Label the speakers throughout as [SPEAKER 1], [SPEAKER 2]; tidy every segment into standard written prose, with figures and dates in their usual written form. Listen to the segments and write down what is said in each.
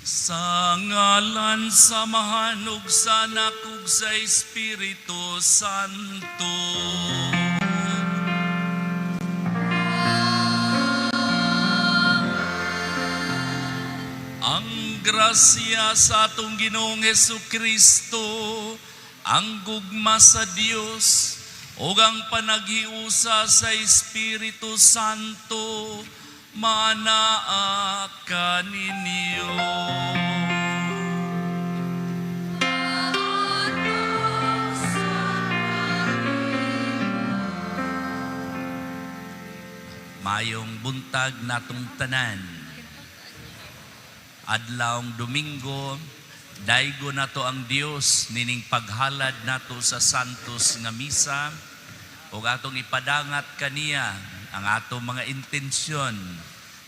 [SPEAKER 1] Sa ngalan sa Amahan ug sa Anak ug sa Espiritu Santo. Ang grasya sa atong Ginoong Hesus Kristo, ang gugma sa Dios, ug ang panaghiusa sa Espiritu Santo manaa kaninyo. Mayong buntag natong tanan. Adlawng Domingo, daygo nato ang Dios nining paghalad nato sa Santos nga Misa ug atong ipadangat kaniya ang atong mga intensyon,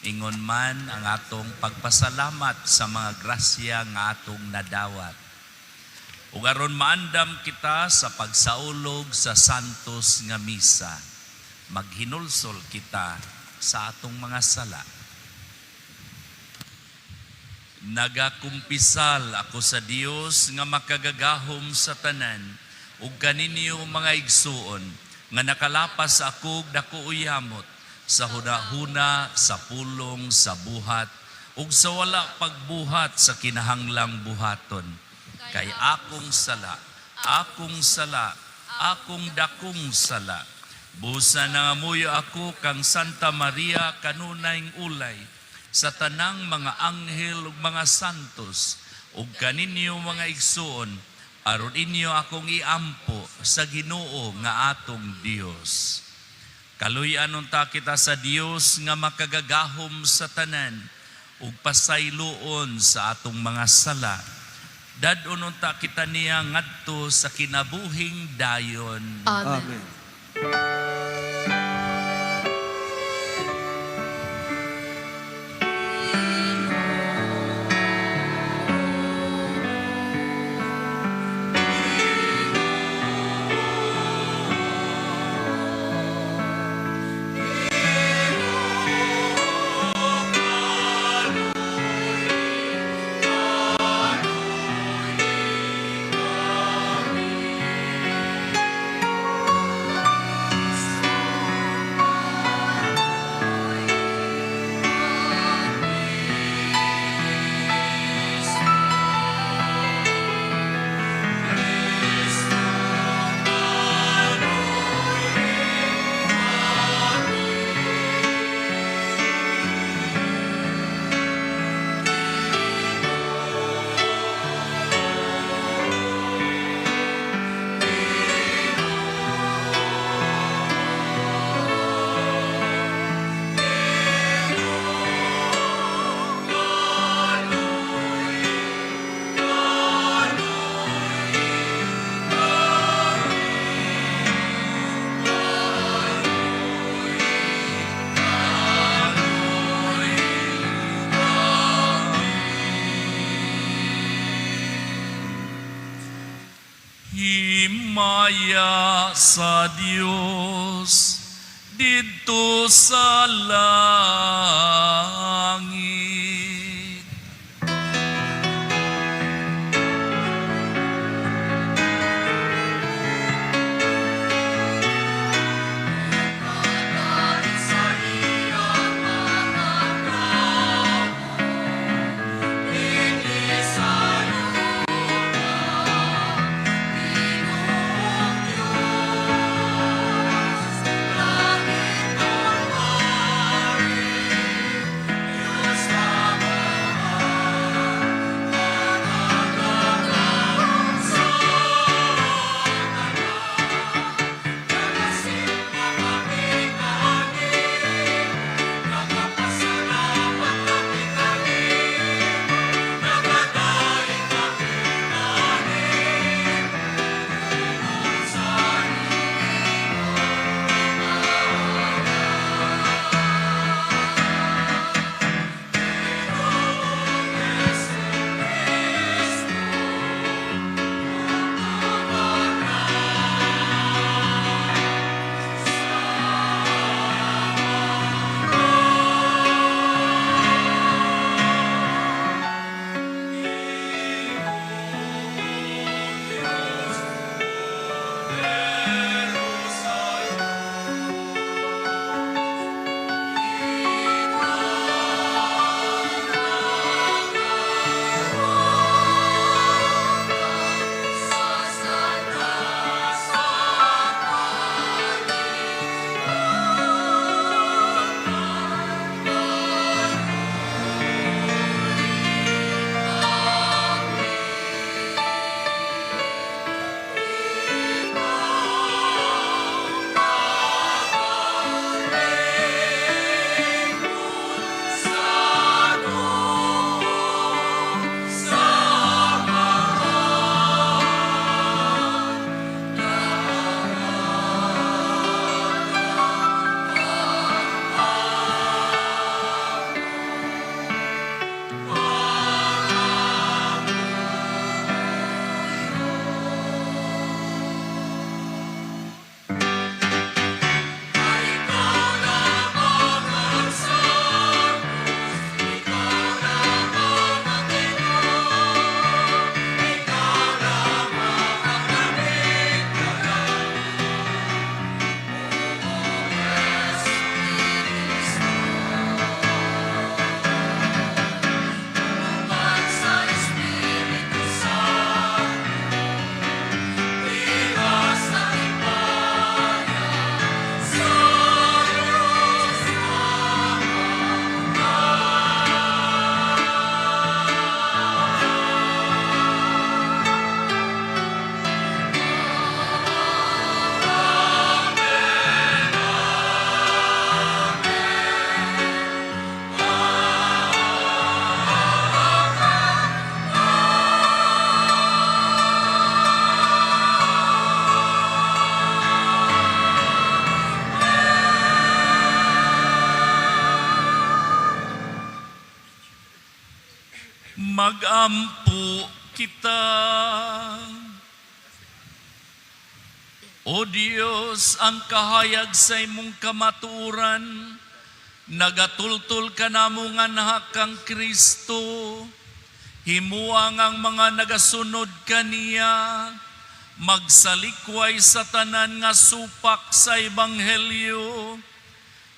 [SPEAKER 1] ingon man ang atong pagpasalamat sa mga grasya nga atong nadawat. Ug aron maandam kita sa pagsaulog sa Santos nga Misa, maghinulsol kita sa atong mga sala. Nagakumpisal ako sa Dios nga makagagahom sa tanan ug kaninyo, mga igsuon, nga nakalapas ako og dako uyamot sa hunahuna, sa pulong, sa buhat ug sa wala pagbuhat sa kinahanglang buhaton. Kay akong sala, akong sala, akong dakong sala. Busa nangamuyo ako kang Santa Maria, kanunayng ulay, sa tanang mga anghel ug mga santos, ug kaninyo, mga igsuon, aron inyo akong iampo sa Ginoo nga atong Dios. Kaluy-an unta kita sa Dios nga makagagahom sa tanan ug pasayloon sa atong mga sala. Dad-on unta kita niya ngadto sa kinabuhing dayon.
[SPEAKER 2] Amen.
[SPEAKER 3] Amen.
[SPEAKER 1] Himaya sa Dios didto sa langit. Magampo kita. O Dios, ang kahayag sa imong kamatuoran, nagatultol kanamo nganha kang Kristo. Himuang ang mga nagasunod kaniya, magsalikway sa tanan nga supak sa Ebanghelyo.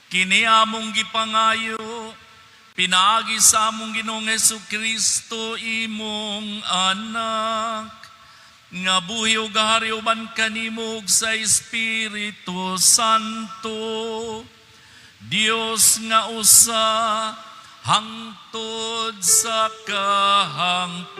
[SPEAKER 1] Kini among gipangayo, pinaagi sa among Ginoong Hesus Kristo, imong anak, nga buhi ug gahari uban kanimo ug sa Espiritu Santo, Dios nga usa, hangtod sa kahangturan.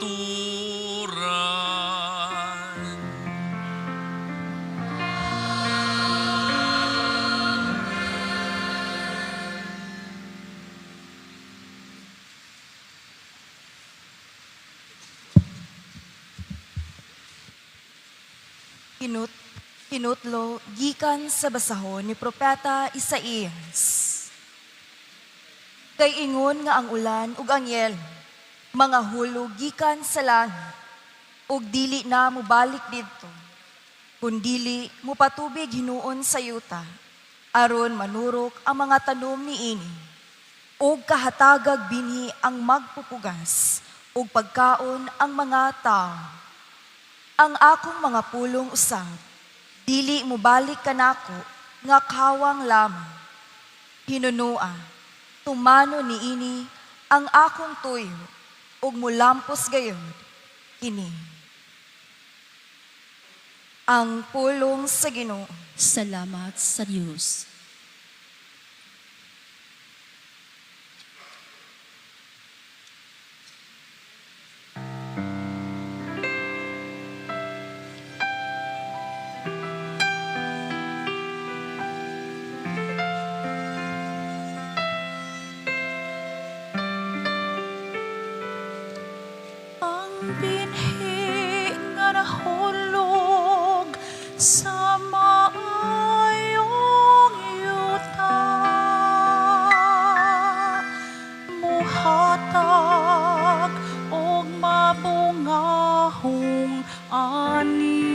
[SPEAKER 2] Hinutlo gikan sa basahon ni Propeta Isaías. Kay ingon nga ang ulan ug ang yelo, mga hulog gikan sa langit, ug dili na mobalik didto, kundili mopatubig hinuon sa yuta, aron manurok ang mga tanom niini, ug kahatagag binhi ang magpupugas, ug pagkaon ang mga tao. Ang akong mga pulong usab, dili mobalik kanako nga kawang lamang. Hinunua, tumano niini ang akong tuyo, ug mulampos gayod kini. Ang pulong sa Ginoo.
[SPEAKER 3] Salamat sa Dios.
[SPEAKER 4] Ang binhi nga nahulog sa maayong yuta, muhatag og mabungahong ani.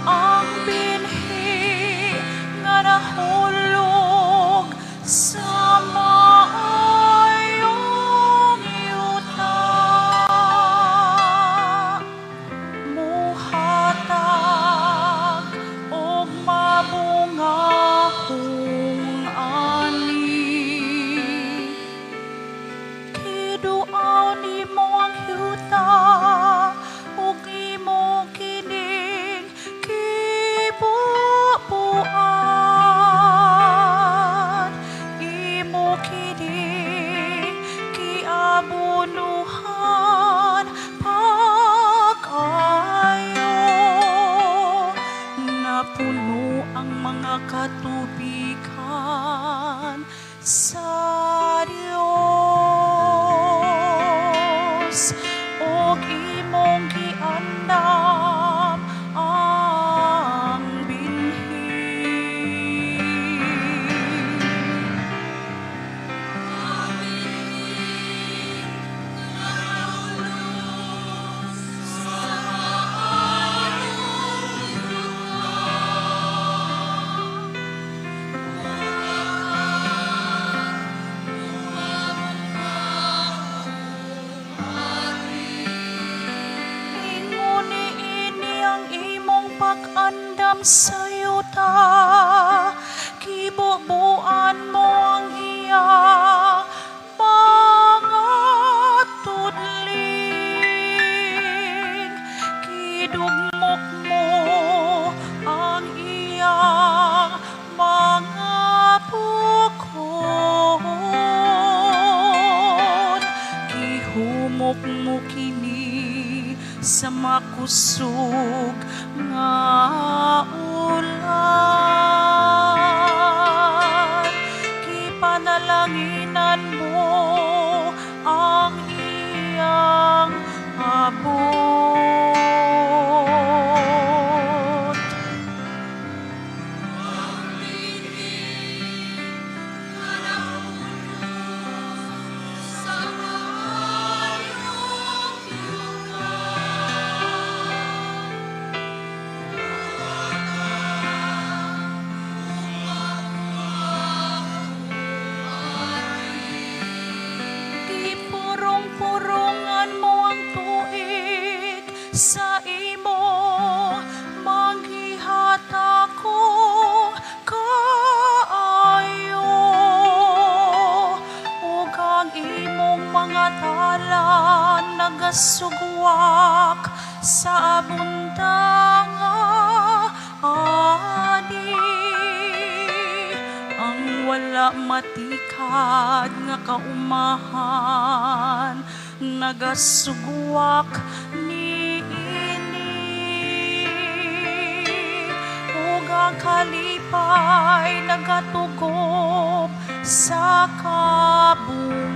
[SPEAKER 4] Ang binhi nga nahulog sa maayong yuta, muhatag og mabungahong ani. Kiduaw nimo ang yuta ug imo kining kibubuan, imo kining giabunuhan pag-ayo. Napuno ang mga katubigan sa Dios, ug imong giandam ang binhi. Ingon niini ang imong pag-andam sa yuta, kibubuan mo ang iya mga tudling, kidugmok mo ang iyang mga bukon, gihumok mo kini sa makusog nga ulan, gipanalanginan mo ang iyang abot. Sa imo manggihatag kong kaayo ug ang imong mga dalan nagasugwak sa abundang ani. Ang wala matikad nga kaumahan nagasugwak niini ug ang kalipay nagatugob sa kabungturan.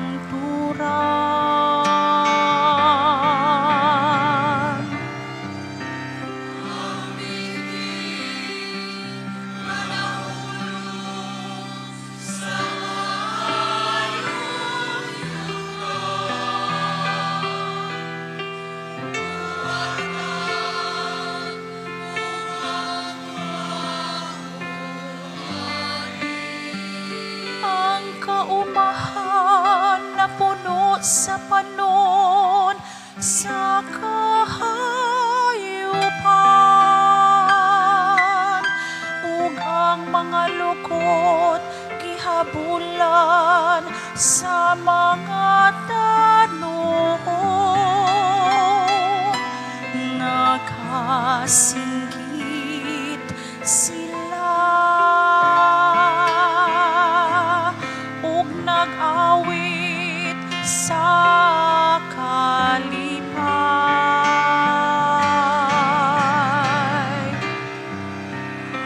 [SPEAKER 4] Ang kaumahan na puno sa panon sa kahayupan ug ang mga lukot gihabulan sa mga tanom. Nakasinggit sila ug nag-awit sa kalipay.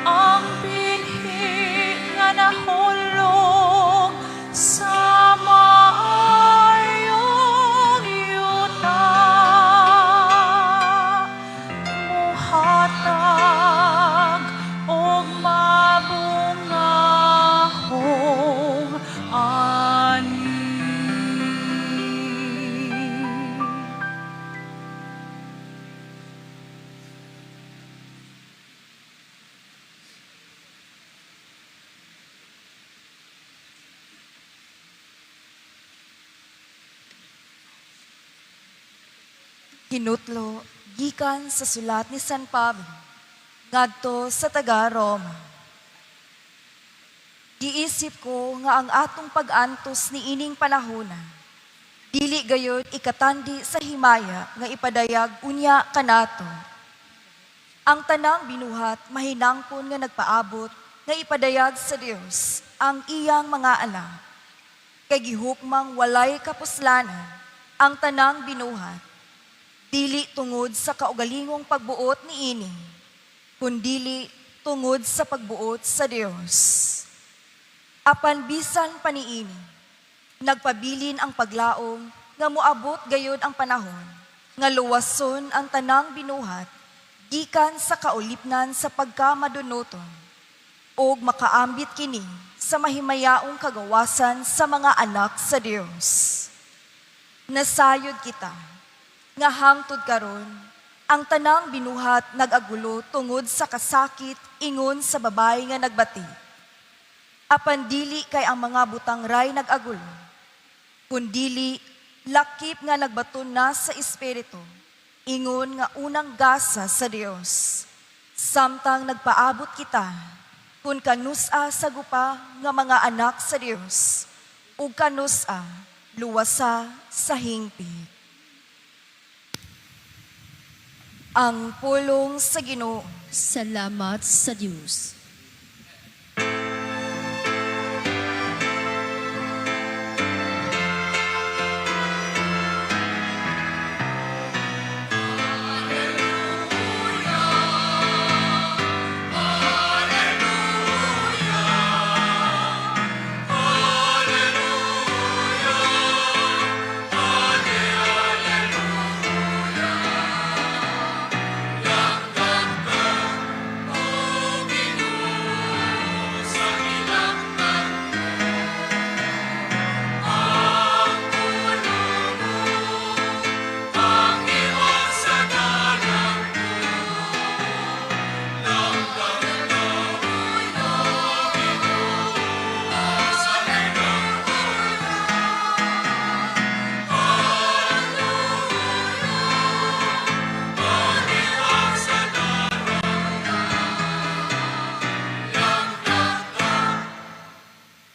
[SPEAKER 4] Ang binhi nga nahulog sa maayong yuta muhatag og mabungahong ani.
[SPEAKER 2] Hinutlo gikan sa sulat ni San Pablo ngadto sa taga Roma. Giisip ko nga ang atong pag-antos niining panahona dili gayud ikatandi sa himaya nga ipadayag unya kanato. Ang tanang binuhat mahinangpon nga nagpaabot nga ipadayag sa Dios ang iyang mga anak. Kay gihukmang walay kapuslanan ang tanang binuhat, dili tungod sa kaugalingong pagbuot niini, kundili tungod sa pagbuot sa Dios. Apan bisan pa niini, nagpabilin ang paglaom nga moabot gayud ang panahon nga luwason ang tanang binuhat gikan sa kaulipnan sa pagkamadunuton ug makaambit kini sa mahimayaong kagawasan sa mga anak sa Dios. Nasayod kita nga hangtod karon ang tanang binuhat nag-agulo tungod sa kasakit ingon sa babae nga nagbati. Apan dili kay ang mga butang ray nag-agulo, kundili lakip nga nagbaton na sa Espiritu, ingon nga unang gasa sa Dios. Samtang nagpaabot kita, kung kanus-a sa gupa nga mga anak sa Dios, ug kanus-a luwasa sa hingpit. Ang pulong sa Ginoo.
[SPEAKER 3] Salamat sa Dios.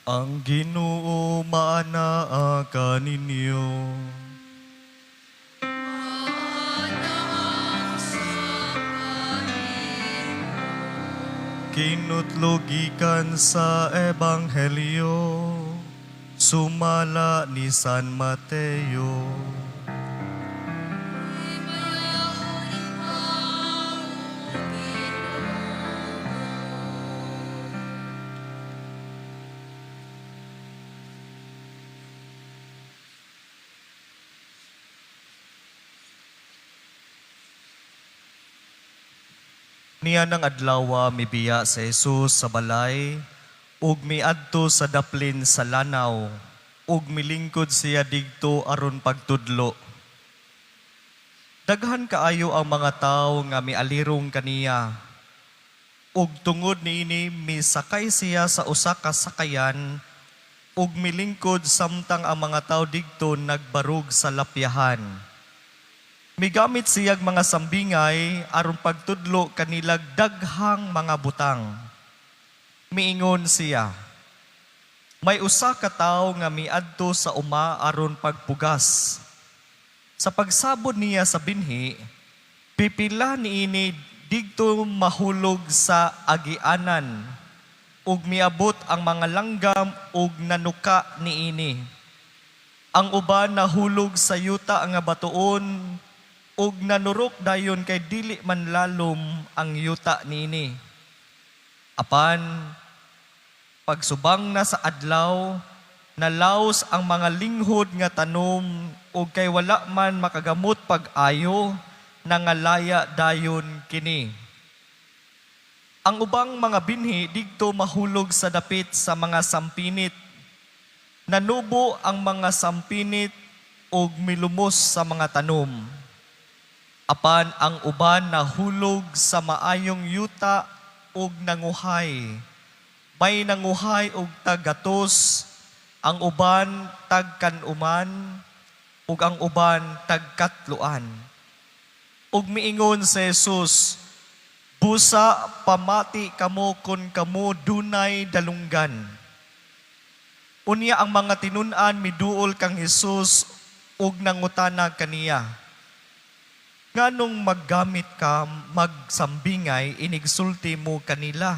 [SPEAKER 5] Ang Ginoo maanaa kaninyo. Kinutlo gikan sa Ebanghelyo sumala ni San Mateo. Niya ng adlawa mibiya sa Jesus sa balay ug miadto sa daplin sa lanaw ug milingkod siya digto aron pagtudlo. Daghan kaayo ang mga tawo nga mialirong kaniya. Ug tungod niini misakay siya sa usa ka sakayan ug milingkod samtang ang mga tawo digto nagbarug sa lapyahan. Migamit siyag mga sambingay aron pagtudlo kanilag daghang mga butang. Miingon siya, may usa ka tawo nga miadto sa uma aron pagpugas. Sa pagsabod niya sa binhi, pipila niini digto mahulog sa agianan ug miabot ang mga langgam ug nanuka niini. Ang uban nahulog sa yuta nga batuon ug nanurok dayon kay dili man lalom ang yuta niini. Apan pagsubang na sa adlaw, nalaos ang mga linghod nga tanom ug kay wala man makagamot pag-ayo, nangalaya dayon kini. Ang ubang mga binhi digto mahulog sa dapit sa mga sampinit. Nanubo ang mga sampinit ug milumos sa mga tanom. Apan ang uban nahulog sa maayong yuta ug nanguhay. May nanguhay og taggatos, ang uban tagkanuman, ug ang uban tagkatluan. Ug miingon si Jesus, busa pamati kamo kun kamo dunay dalunggan. Unya ang mga tinun-an miduol kang Hesus ug nangutana kaniya. Nganong maggamit ka magsambingay inigsulti mo kanila?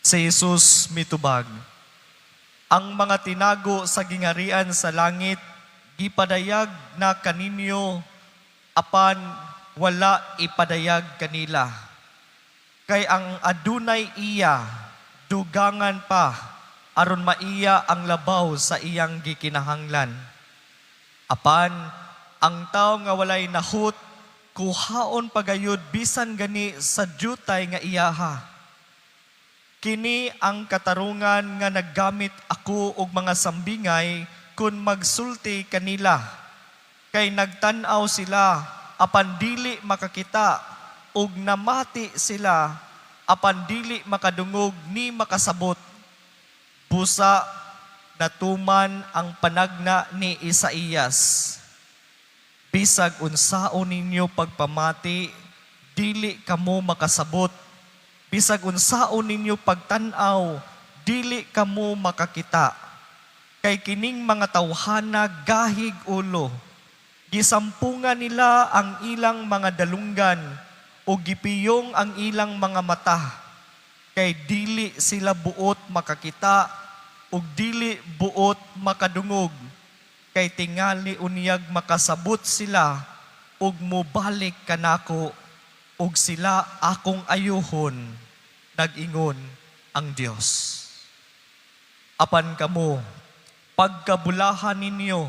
[SPEAKER 5] Si Jesus mitubag, ang mga tinago sa gingarian sa langit gipadayag na kaninyo apan wala ipadayag kanila. Kay ang adunay iya dugangan pa aron maiya ang labaw sa iyang gikinahanglan. Apan ang tawo nga walay nahut kuhaon pagayod bisan gani sa jutay nga iyaha. Kini ang katarungan nga naggamit ako og mga sambingay kun magsulti kanila. Kay nagtan-aw sila apan dili makakita ug namati sila apan dili makadungog ni makasabot. Busa natuman ang panagna ni Isaías. Bisag unsaon ninyo pagpamati, dili kamo makasabot. Bisag unsaon ninyo pagtan-aw, dili kamo makakita. Kay kining mga tawhana gahig ulo. Gisampungan nila ang ilang mga dalunggan o gipiyong ang ilang mga mata. Kay dili sila buot makakita ug dili buot makadungog. Kay tingali unyag makasabot sila ug mobalik kanako ug sila akong ayuhon, nag-ingon ang Dios. Apan kamo, pagkabulahan ninyo,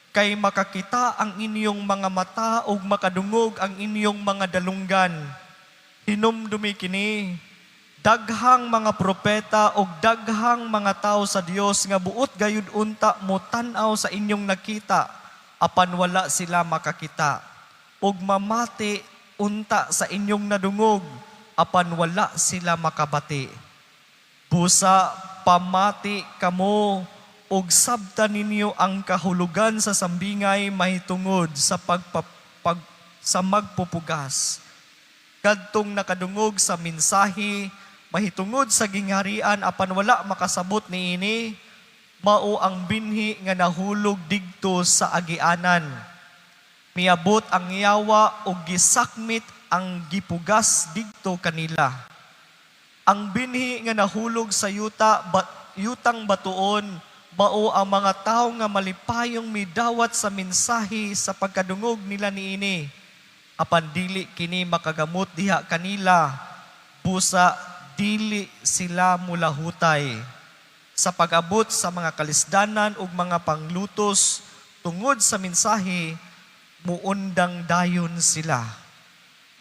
[SPEAKER 5] kay makakita ang inyong mga mata ug makadungog ang inyong mga dalunggan. Hinumdumi kini, daghang mga propeta ug daghang mga tao sa Dios nga buot gayud unta mo tan-aw sa inyong nakita, apan wala sila makakita. Ug mamati unta sa inyong nadungog, apan wala sila makabati. Busa pamati kamo ug sabta ninyo ang kahulugan sa sambingay mahitungod sa sa magpupugas. Kadtong nakadungog sa mensahe, mahitungod sa gingharian apan wala makasabot niini, mao ang binhi nga nahulog didto sa agianan. Miabot ang yawa ug gisakmit ang gipugas didto kanila. Ang binhi nga nahulog sa yuta yutang batuon mao ang mga tawo nga malipayong midawat sa mensahe sa pagkadungog nila niini. Apan dili kini makagamot diha kanila, busa dili sila mulahutay. Sa pag-abot sa mga kalisdanan ug mga panglutos tungod sa mensahe, muundang dayon sila.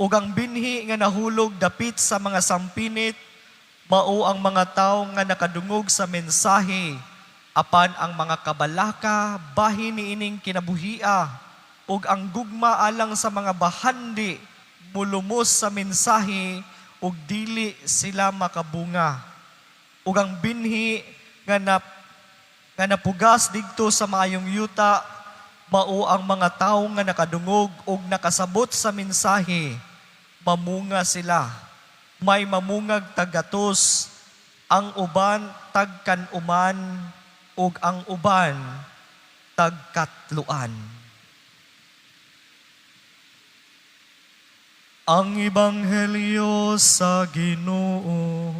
[SPEAKER 5] Ug ang binhi nga nahulog dapit sa mga sampinit, mao ang mga tawo nga nakadungog sa mensahe, apan ang mga kabalaka bahin niining kinabuhia ug ang gugma alang sa mga bahandi mulumos sa mensahe ug dili sila makabunga. Ug ang binhi nga napugas didto sa maayong yuta, mao ang mga tawo nga nakadungog ug nakasabot sa mensahe, mamunga sila. May mamungag tag-gatos, ang uban tagkan-uman, ug ang uban tagkatloan. Ang Ebanghelyo sa Ginoo.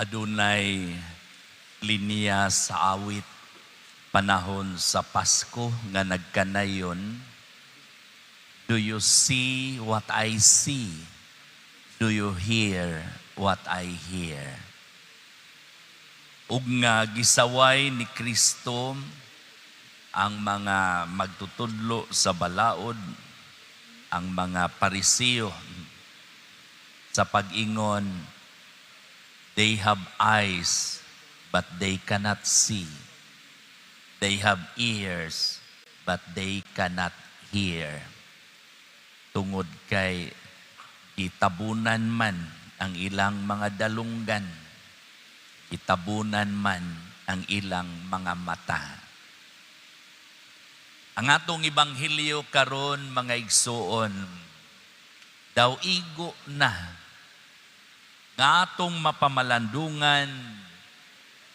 [SPEAKER 1] Adunay linya sa awit panahon sa Pasko nga nagkanayon, "Do you see what I see? Do you hear what I hear?" Ug nga gisaway ni Kristo ang mga magtutudlo sa balaod, ang mga Pariseo, sa pag-ingon, "They have eyes, but they cannot see. They have ears, but they cannot hear." Tungod kay gitabunan man ang ilang mga dalunggan, gitabunan man ang ilang mga mata. Ang atong ebanghelyo karon, mga igsuon, daw igo na nga atong mapamalandungan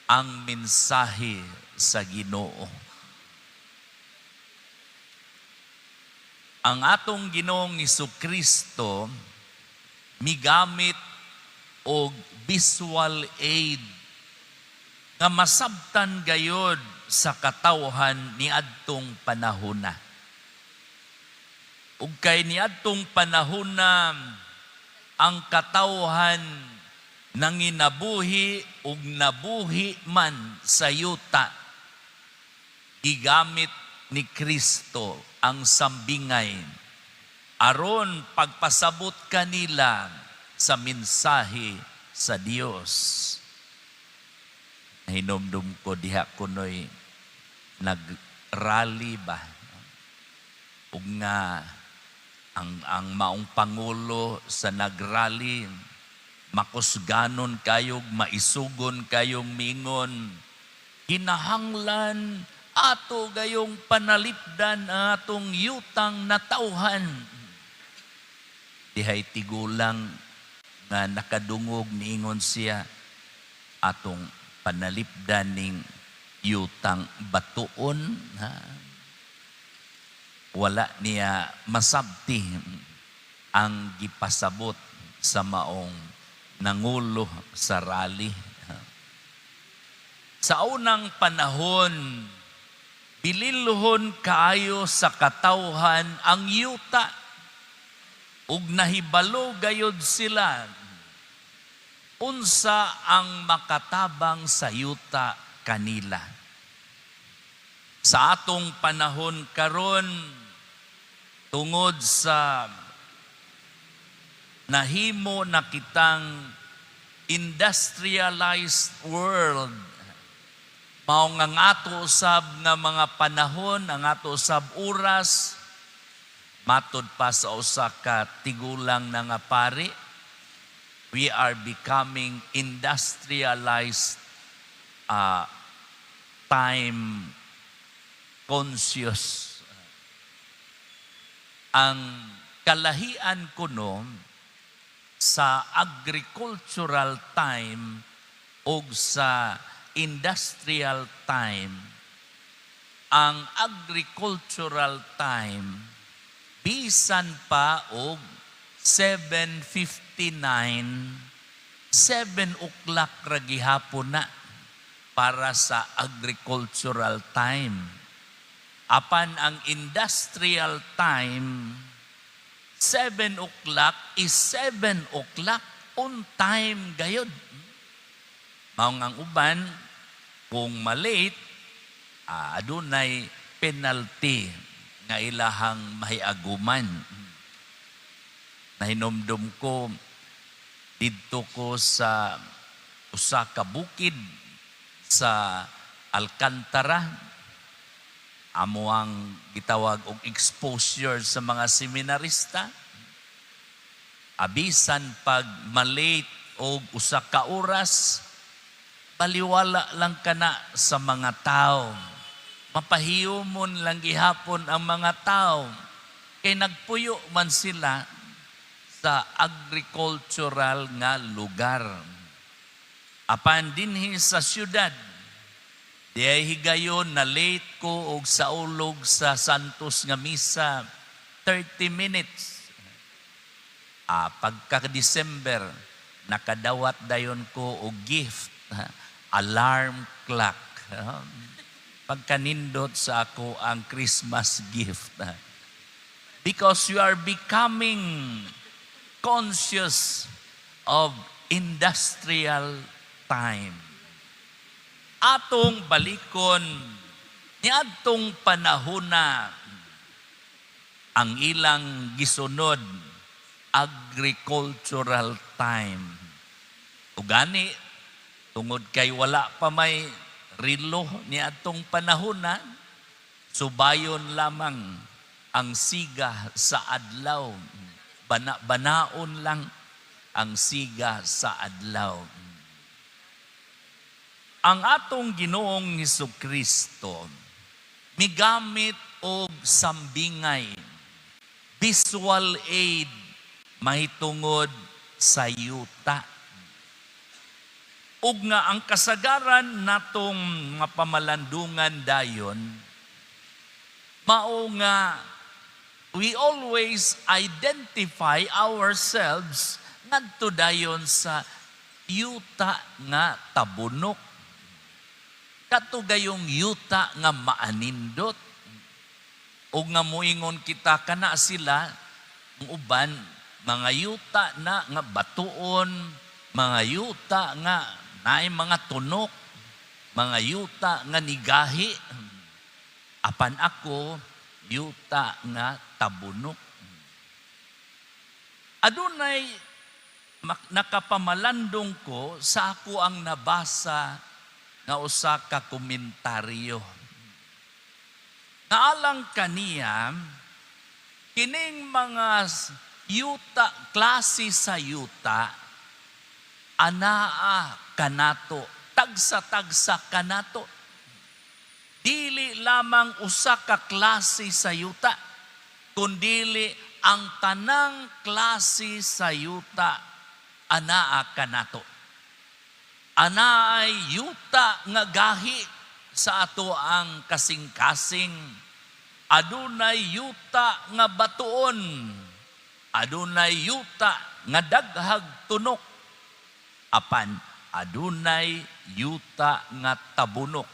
[SPEAKER 1] ang mensahe sa Ginoo. Ang atong Ginoong Kristo migamit og visual aid nga masabtan gayod sa katawhan niadtong panahona. Ug kay niadtong panahona, ang katawhan nanginabuhi ug nabuhi man sa yuta. Gigamit ni Kristo ang sambingay aron pagpasabot kanila sa mensahe sa Dios. Nahinomdom ko diha kunoy nag-rally ba ug nga ang maong pangulo sa nagrally, makusganon kayog, maisugon kayong mingon, "Kinahanglan ato gayong panalipdan ang atong yutang natawhan." Dihay tigulang nga nakadungog, niingon siya, "Atong panalipdan ning yutang batuon, ha?" Wala niya masabti ang gipasabot sa maong nangulo sa rally. Sa unang panahon, bililhon kaayo sa katawhan ang yuta ug nahibalo gayod sila unsa ang makatabang sa yuta kanila. Sa atong panahon karon, tungod sa nahimo na kitang industrialized world, Mao nga ang ato usab nga mga panahon, ang ato usab oras, matud pa sa usa ka tigulang na nga pari, we are becoming industrialized, time conscious. Ang kalahian kuno sa agricultural time o sa industrial time, ang agricultural time, bisan pa og 7:59, 7 o'clock ra gihapon na para sa agricultural time. Apan ang industrial time, 7 o'clock is 7 o'clock, on time gayod. Mao nga ang uban, kung malate, adunay penalty nga ilahang mahiaguman. Nahinomdom ko, didto ko sa usa ka bukid sa Alcantara, amo ang gitawag og exposure sa mga seminarista. Abisan pag malate og usa ka oras, baliwala lang kana sa mga tao. Mapahiyumon lang gihapon ang mga tao kay nagpuyo man sila sa agricultural nga lugar. Apan dinhi sa syudad, diay higayon na late ko og saulog sa Santos nga misa 30 minutes. Pagka December, nakadawat dayon ko og gift, alarm clock. Pagkanindot sa ako ang Christmas gift. Because you are becoming conscious of industrial time. Atong balikon niadtong panahona, ang ilang gisunod, agricultural time. Ugani tungod kay wala pa may relo niadtong panahona, subayon lamang ang siga sa adlaw. Bana-banaon lang ang siga sa adlaw. Ang atong Ginoong Hesus Kristo migamit og sambingay, visual aid mahitungod sa yuta. Ug nga ang kasagaran natong mga pamalandungan dayon mao nga we always identify ourselves ngadto dayon sa yuta nga tabunok, kadto gayong yuta nga maanindot, ug nga muingon kita, kana sila, ang uban, mga yuta na nga batuon, mga yuta nga naay mga tunok, mga yuta nga nigahi. Apan ako, yuta nga tabunok. Adunay nakapamalandong ko sa ako ang nabasa nga usa ka komentaryo. Naalang kaniya, kining mga yuta, klase sa yuta, anaa kanato, tagsa-tagsa kanato. Dili lamang usa ka klase sa yuta, kundili ang tanang klase sa yuta anaa kanato. Anaay yuta nga gahi sa ato ang kasing-kasing. Adunay yuta nga batuon. Adunay yuta nga daghag tunok. Apan adunay yuta nga tabunok.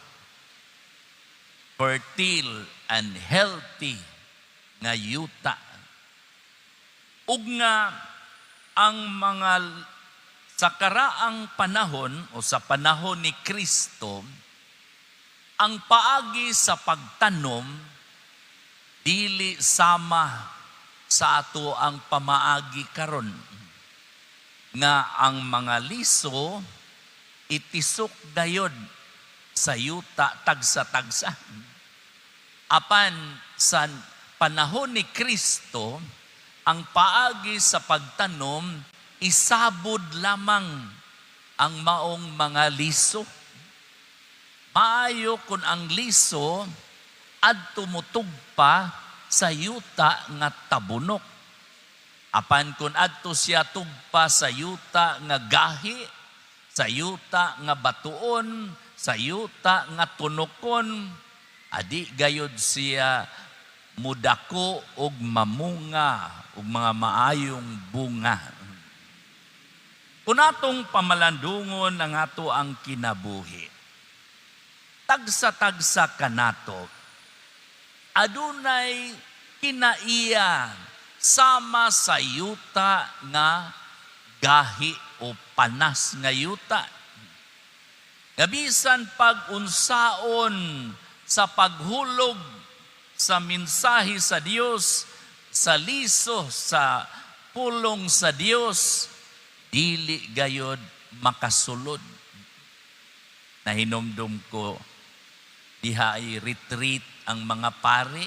[SPEAKER 1] Fertile and healthy nga yuta. Ug nga ang mga sa karaang panahon o sa panahon ni Kristo, ang paagi sa pagtanom dili sama sa ato ang pamaagi karon nga ang mga liso itisok gayod. Sa yuta tagsa-tagsa. Apan sa panahon ni Kristo, ang paagi sa pagtanom, isabod lamang ang maong mga liso. Maayo kung ang liso adto motugpa sa yuta nga tabunok. Apan kung adto siya tugpa sa yuta nga gahi, sa yuta nga batuon, sa yuta nga tunokon, adi gayod siya mudako og mamunga og mga maayong bunga. Kung atong pamalandungon ang ato ang kinabuhi, tagsa-tagsa kanato, adunay kinaiya sama sa yuta nga gahi o panas nga yuta. Nga bisan pag unsaon sa paghulog sa mensahe sa Dios, sa liso, sa pulong sa Dios, dili gayod makasulod. Nahinomdom ko, diha ay retreat ang mga pari.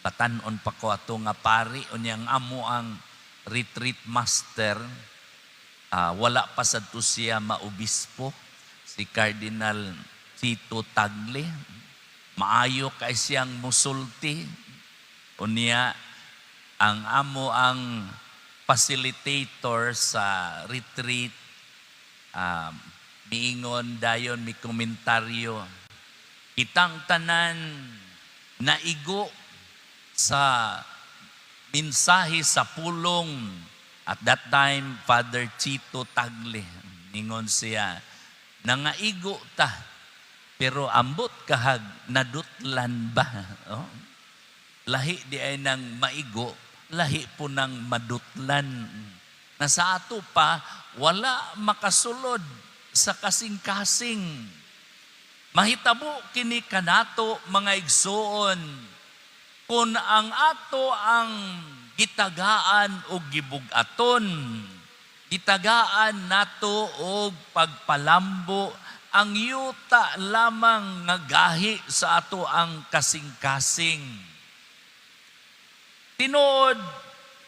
[SPEAKER 1] Batan-on pa ko ato nga pari, unyang amo ang retreat master, wala pa sadto siya maobispo, si Cardinal Tito Tagle. Maayo kay siyang musulti. Unya, ang amo ang facilitator sa retreat, miingon dayon, mi komentaryo. Kitang tanan naigo sa mensahe sa pulong. At that time, Father Chito Tagle, ningon siya, "Nangaigo ta, pero ambot kahag nadutlan ba?" Oh. Lahi di ay nang maigo, lahi po nang madutlan. Na sa ato pa, wala makasulod sa kasing-kasing. Mahitabo kini kanato, mga igsuon, kung ang ato ang gitagaan o gibug-aton, gitagaan nato og pagpalambo ang yuta lamang nga gahi sa ato ang kasing-kasing. Tinuod,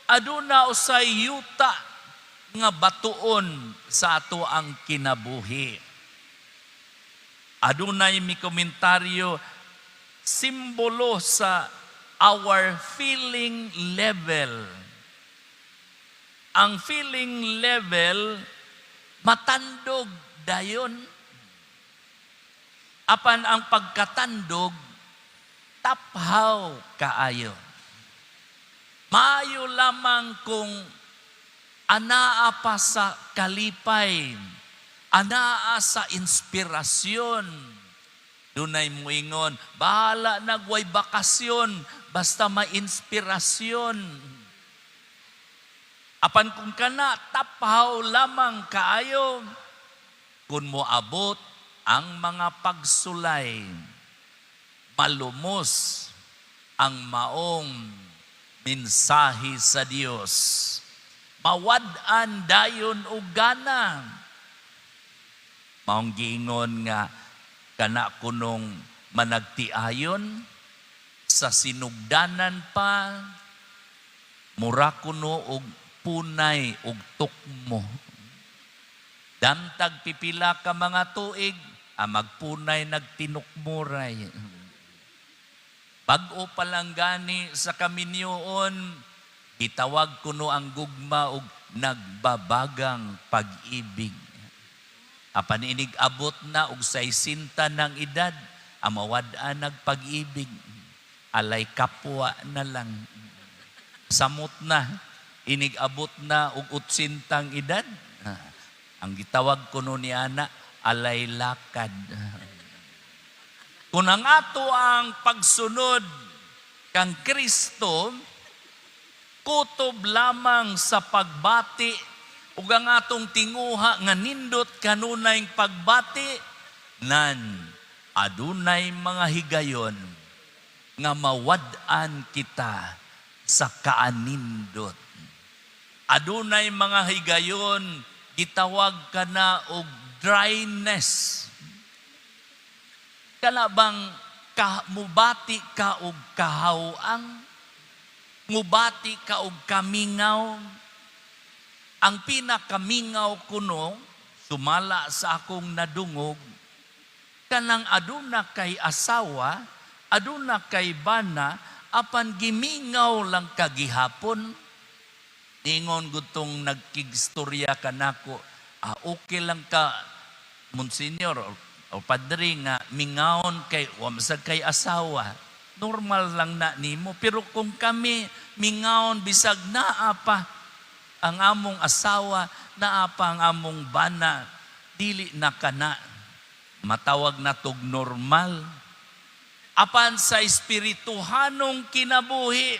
[SPEAKER 1] aduna usay yuta nga batuon sa ato ang kinabuhi. Adunay mi komentaryo, simbolo sa our feeling level. Ang feeling level matandog dayon. Apan ang pagkatandog, taphaw kaayo. Maayo lamang kung anaa pa sa kalipay, anaa sa inspirasyon. Dunay muingon, "Bahala na'g way bakasyon, basta may inspirasyon." Apan kung kana taphaw lamang kaayo, kung moabot ang mga pagsulay, malumos ang maong mensahe sa Dios. Mawad-an dayon og gana. Maong giingon nga kana kunong managtiayon sa sinugdanan pa, mura kuno og punay og tukmo. Damtag pipila ka mga tuig, ang magpunay nagtinukmuray. Bag-o pa lang gani sa kaminyoon, gitawag kuno ang gugma og nagbabagang pag-ibig. Apan inig abot na og 60 ng edad, ang mawad-an nagpag-ibig, alay kapwa na lang. Samot na, inig abot na og 80 edad, ang gitawag kuno ni ana, alay lakad. Kung ang ato ang pagsunod kang Kristo, kutob lamang sa pagbati ug ang atong tinguha nga nindot kanunay pagbati, nan adunay mga higayon nga mawad-an kita sa kaanindot. Adunay mga higayon gitawag kana og dryness. Kana bang ka, mubati ka og kahawang, mubati ka og kamingaw? Ang pinakamingaw kuno, sumala sa akong nadungog, kanang aduna kay asawa, aduna kay bana, apan gimingaw lang kagihapon. Ningon gutong nagkigstorya kanako, "Ah, okay lang ka, Monsignor o Padre, nga mingawon kay wa man sad kay asawa. Normal lang na nimo." Pero kung kami mingawon bisag naa pa ang among asawa, naa pa ang among bana, dili na kana matawag na tog normal. Apan sa espirituhanong kinabuhi,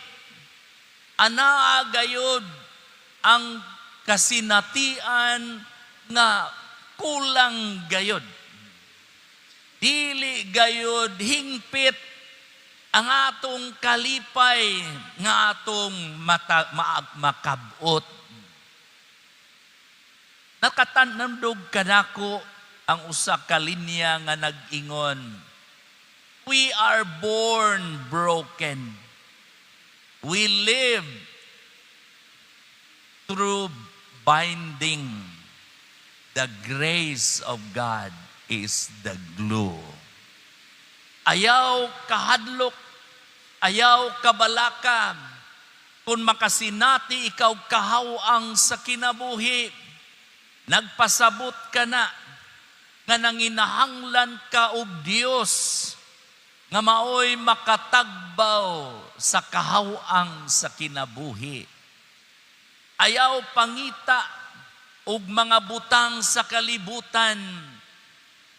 [SPEAKER 1] anaa gayod ang kasinatian nga kulang gayod. Dili gayod hingpit ang atong kalipay nga atong makabot. Nakatanandog kanako ang usa ka linya nga nag-ingon, "We are born broken. We live through binding. The grace of God is the glue." Ayaw kahadlok, ayaw kabalaka, kung makasinati ikaw kahawang sa kinabuhi, nagpasabot ka na nga nanginahanglan ka og Dios nga maoy makatagbaw sa kahawang sa kinabuhi. Ayaw pangita og mga butang sa kalibutan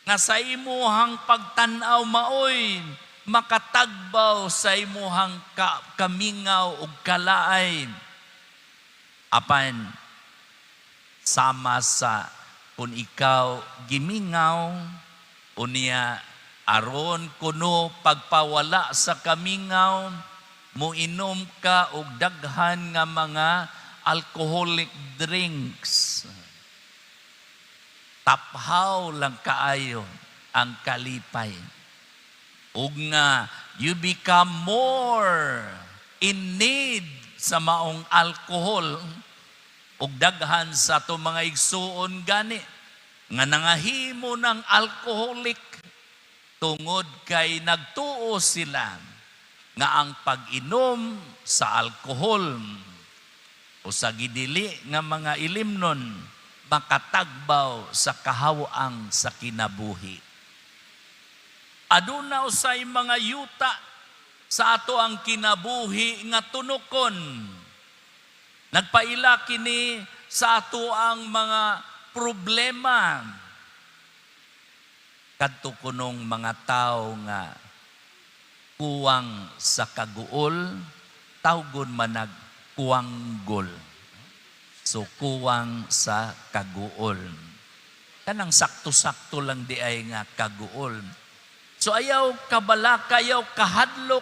[SPEAKER 1] nga sa imuhang pagtan-aw maoy makatagbaw sa imuhang kamingaw ug kalaay. Apan sama sa kung ikaw gimingaw, unya aron kuno pagpawala sa kamingaw, muinom ka og daghan nga mga alcoholic drinks. Taphaw lang kaayo ang kalipay. Ug nga you become more in need sa maong alcohol, ug daghan sa ato mga igsuon gani nga nangahimo ng alcoholic tungod kay nagtuo sila nga ang pag-inom sa alcohol o sa gidili nga mga ilimnon makatagbaw sa kahawang sa kinabuhi. Aduna usay mga yuta sa ato ang kinabuhi nga tunukon. Nagpaila kini sa ato ang mga problema. Kadto kunong mga tao nga kuwang sa kaguol, tawgon manag kuwanggol. So kuwang sa kaguol. Kanang sakto-sakto lang di ay nga kaguol. So ayaw kabalaka, ayaw kahadlok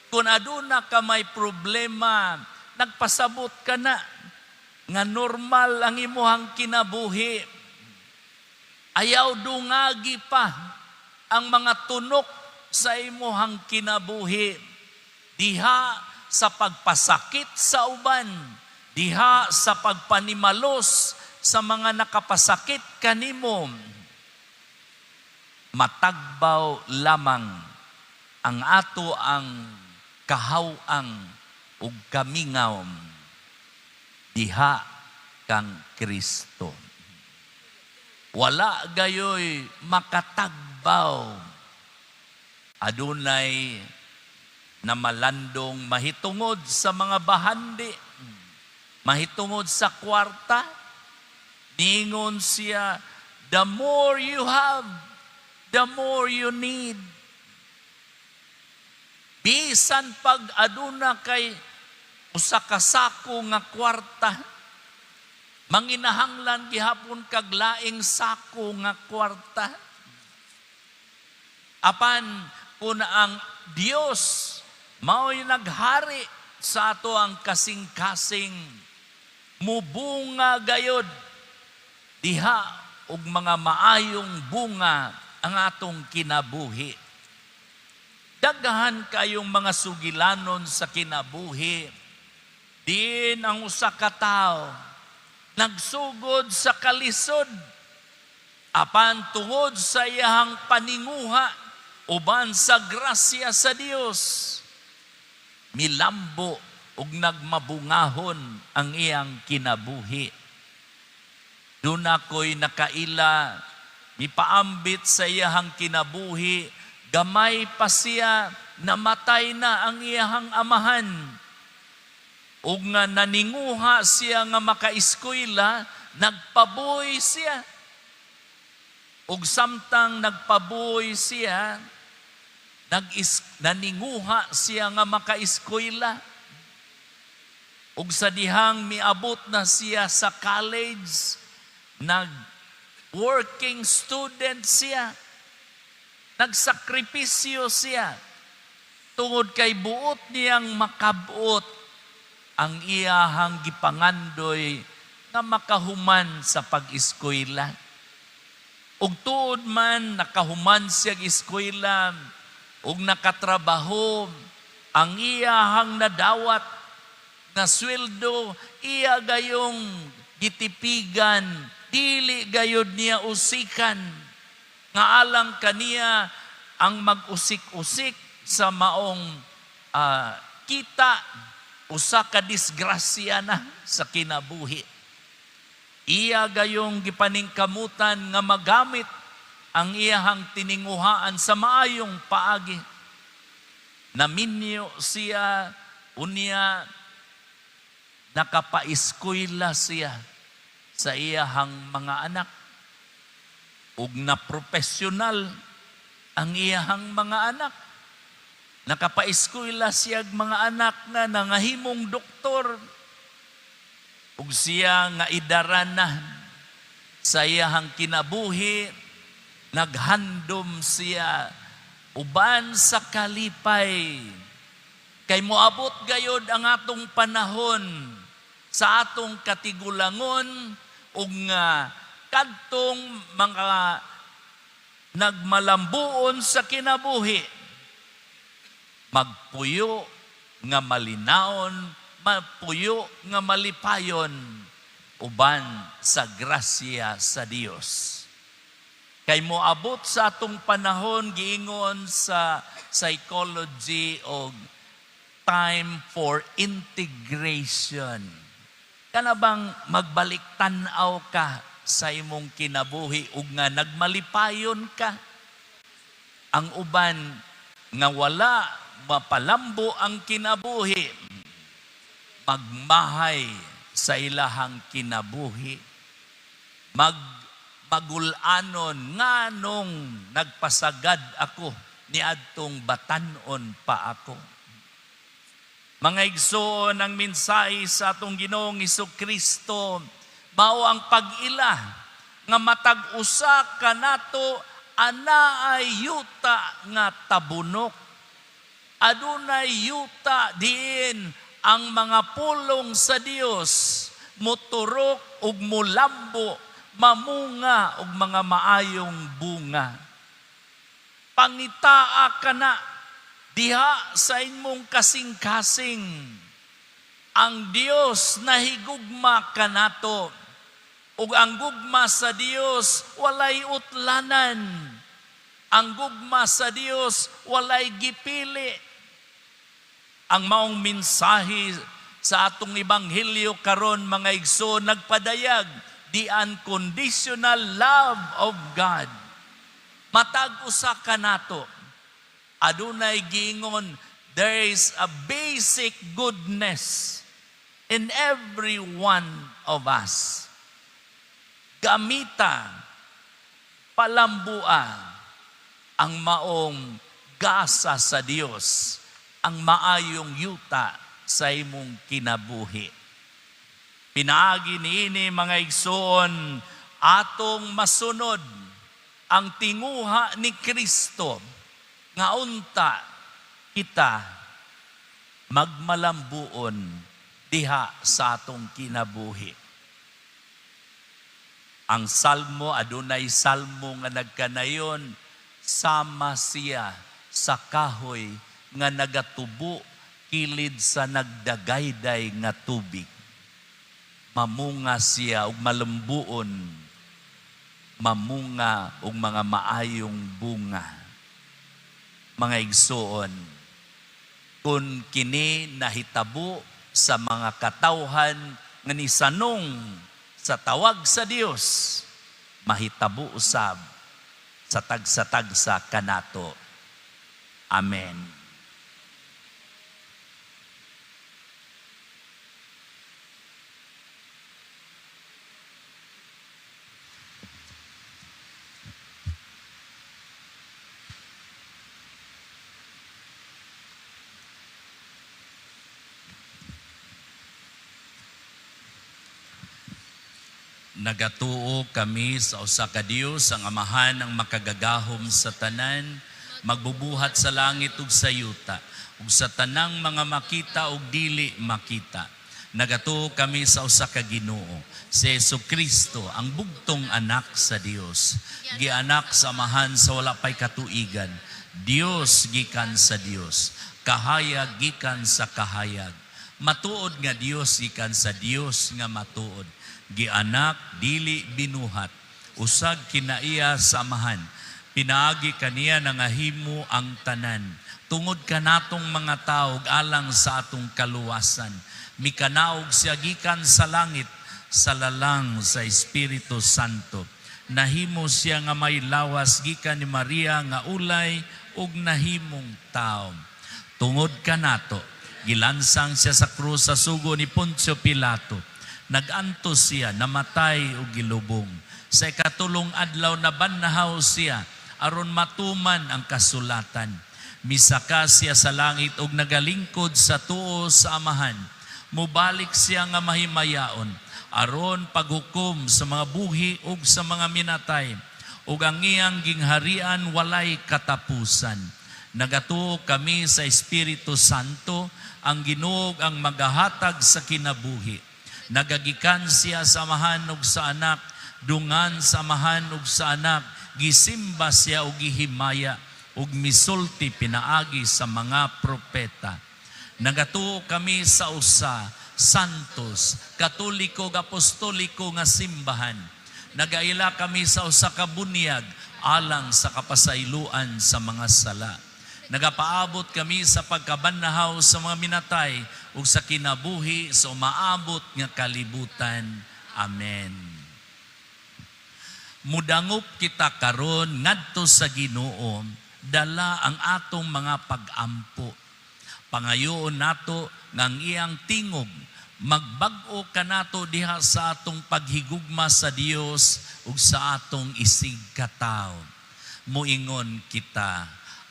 [SPEAKER 1] kung aduna ka may problema, nagpasabot ka na nga normal ang imuhang kinabuhi. Ayaw dungagi pa ang mga tunok sa imuhang kinabuhi. Diha sa pagpasakit sa uban, diha sa pagpanimalos sa mga nakapasakit kanimo, matagbaw lamang ang ato ang kahawang ug kamingaw diha kang Kristo. Wala gayoy makatagbaw. Adunay na malandong mahitungod sa mga bahandi, mahitungod sa kwarta. Ningon siya, "The more you have, the more you need." Bisan pag aduna kay usa ka sako nga kwarta, manginahanglan gihapon kag laing sako nga kwarta. Apan kung ang Dios mao'y naghari sa ato ang kasing-kasing, mubunga gayod diha og mga maayong bunga ang atong kinabuhi. Daghan kayong mga sugilanon sa kinabuhi. Diin ang usa ka tawo nagsugod sa kalisod apan tungod sa iyahang paninguha uban sa grasya sa Dios, milambo ug nagmabungahon ang iyang kinabuhi. Duna ko'y nakaila, mipaambit sa iyahang kinabuhi. Gamay pa siya, namatay na ang iyahang amahan. Ug nga naninguha siya nga makaeskwela, nagpabuy siya. Ug samtang nagpabuy siya, naninguha siya nga makaeskwela. Ug sa dihang miabot na siya sa college, nag working student siya. Nagsakripisyo siya tungod kay buot niyang makabot ang iyahang gipangandoy nga makahuman sa pag-eskwela. Ug tuod man nakahuman siya eskwela ug nakatrabaho, ang iyahang nadawat nga sweldo, iya gayong gitipigan, dili gayod niya usikan, nga alang kaniya ang mag-usik-usik sa maong kita, usa ka disgrasya na sa kinabuhi. Iya gayong gipaningkamutan nga magamit ang iyahang tininguhaan sa maayong paagi. Naminyo siya, unya nakapaeskwela siya sa iyahang mga anak ug na profesional ang iyahang mga anak. Nakapaeskwela siya mga anak nga nangahimong doktor ug siya nga idaran na sa iyahang kinabuhi, naghandom siya uban sa kalipay kay moabot gayod ang atong panahon sa atong katigulangon ug nga kadtong mga nagmalambuon sa kinabuhi, magpuyo nga malinawon, mapuyo nga malipayon uban sa grasya sa Dios. Kay moabot sa atong panahon, giingon sa psychology og time for integration. Kana bang magbalik tan-aw ka sa imong kinabuhi ug nga nagmalipayon ka? Ang uban nga wala mapalambo ang kinabuhi, magmahay sa ilahang kinabuhi, magul-anon nganong nagpasagad ako niadtong batan-on pa ako. Mga igsoon, ang mensahe sa atong Ginoong Kristo mao ang pag-ila nga matag usa kanato anaay yuta nga tabunok. Adunay yuta diin ang mga pulong sa Dios moturok ug mulambo, mamunga og mga maayong bunga. Pangitaa kana diha sa imong kasing-kasing. Ang Dios nahigugma kanato ug ang gugma sa Dios walay utlanan. Ang gugma sa Dios walay gipili. Ang maong mensahe sa atong ebanghelyo karon, mga igsoon, nagpadayag the unconditional love of God. Matag usa kanato adunay giingon there is a basic goodness in every one of us. Gamita, palambua ang maong gasa sa Dios, ang maayong yuta sa imong kinabuhi. Pinaagi niini, mga igsoon, atong masunod ang tinguha ni Kristo nga unta kita magmalambuon diha sa atong kinabuhi. Ang salmo, adunay salmo nga nagkanayon, "Sama siya sa kahoy nga nagatubo kilid sa nagdagayday nga tubig. Mamunga siya ug malambuon, mamunga og mga maayong bunga. Mga igsuon, kung kini nahitabo sa mga katawhan nga nisanong sa tawag sa Dios, mahitabo usab sa tagsa-tagsa kanato. Amen. Nagatuo kami sa usa ka Dios, ang Amahan ang makagagahom sa tanan, magbubuhat sa langit ug sa yuta, ug sa tanang mga makita ug dili makita. Nagatuo kami sa usa ka Ginoo, si Hesukristo, ang bugtong anak sa Dios, gianak sa Amahan sa wala pay katuigan, Dios gikan sa Dios, kahayag gikan sa kahayag. Matuod nga Dios gikan sa Dios nga matuod. Gianak dili binuhat, usag kinaiya sa Amahan. Pinaagi kaniya nangahimo ang tanan. Tungod kanatong mga tawo alang sa atong kaluwasan. Mikanaog siya gikan sa langit sa lalang sa Espiritu Santo. Nahimo siya nga may lawas gikan ni Maria nga ulay ug nahimong tawo. Tungod kanato, gilansang siya sa krus sa sugo ni Poncio Pilato. Nag-antos siya, namatay ug gilubong. Sa ikatulong adlaw nabanhaw siya aron matuman ang kasulatan. Misaka siya sa langit ug nagalingkod sa tuo sa Amahan. Mubalik siya nga mahimayaon aron paghukom sa mga buhi ug sa mga minatay, ug ang iyang gingharian walay katapusan. Nagatuo kami sa Espiritu Santo, ang Ginoo ang magahatag sa kinabuhi. Nagagikan siya sa Amahan ug sa Anak, dungan sa Amahan ug sa Anak, gisimba siya ug gihimaya ug misulti pinaagi sa mga propeta. Nagatuo kami sa usa, santos, katoliko ug apostoliko nga simbahan. Nagaila kami sa usa ka bunyag alang sa kapasayloan sa mga sala. Nagapaabot kami sa pagkabanhaw sa mga minatay ug sa kinabuhi sa umaabot nga kalibutan. Amen. Mudangop kita karon ngadto sa Ginoo, dala ang atong mga pag-ampo. Pangayoon nato nga ang iyang tingog magbag-o kanato diha sa atong paghigugma sa Dios ug sa atong isig katawo. Muingon kita,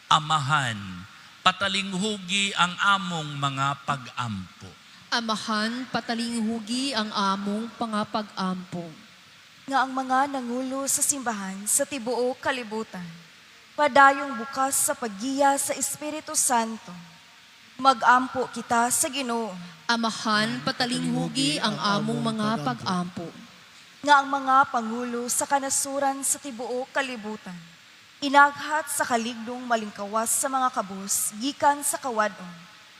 [SPEAKER 1] Amahan, patalinghugi ang among mga pag-ampo.
[SPEAKER 3] Amahan, patalinghugi ang among pangapag-ampo.
[SPEAKER 2] Nga ang mga nangulo sa simbahan sa tibuok kalibutan, padayong bukas sa paggiya sa Espiritu Santo. Mag-ampo kita sa Ginoo.
[SPEAKER 3] Amahan, patalinghugi ang among mga pag-ampo.
[SPEAKER 2] Nga ang mga pangulo sa kanasuran sa tibuok kalibutan, inaghat sa kaligdong malingkawas sa mga kabus gikan sa kawadong,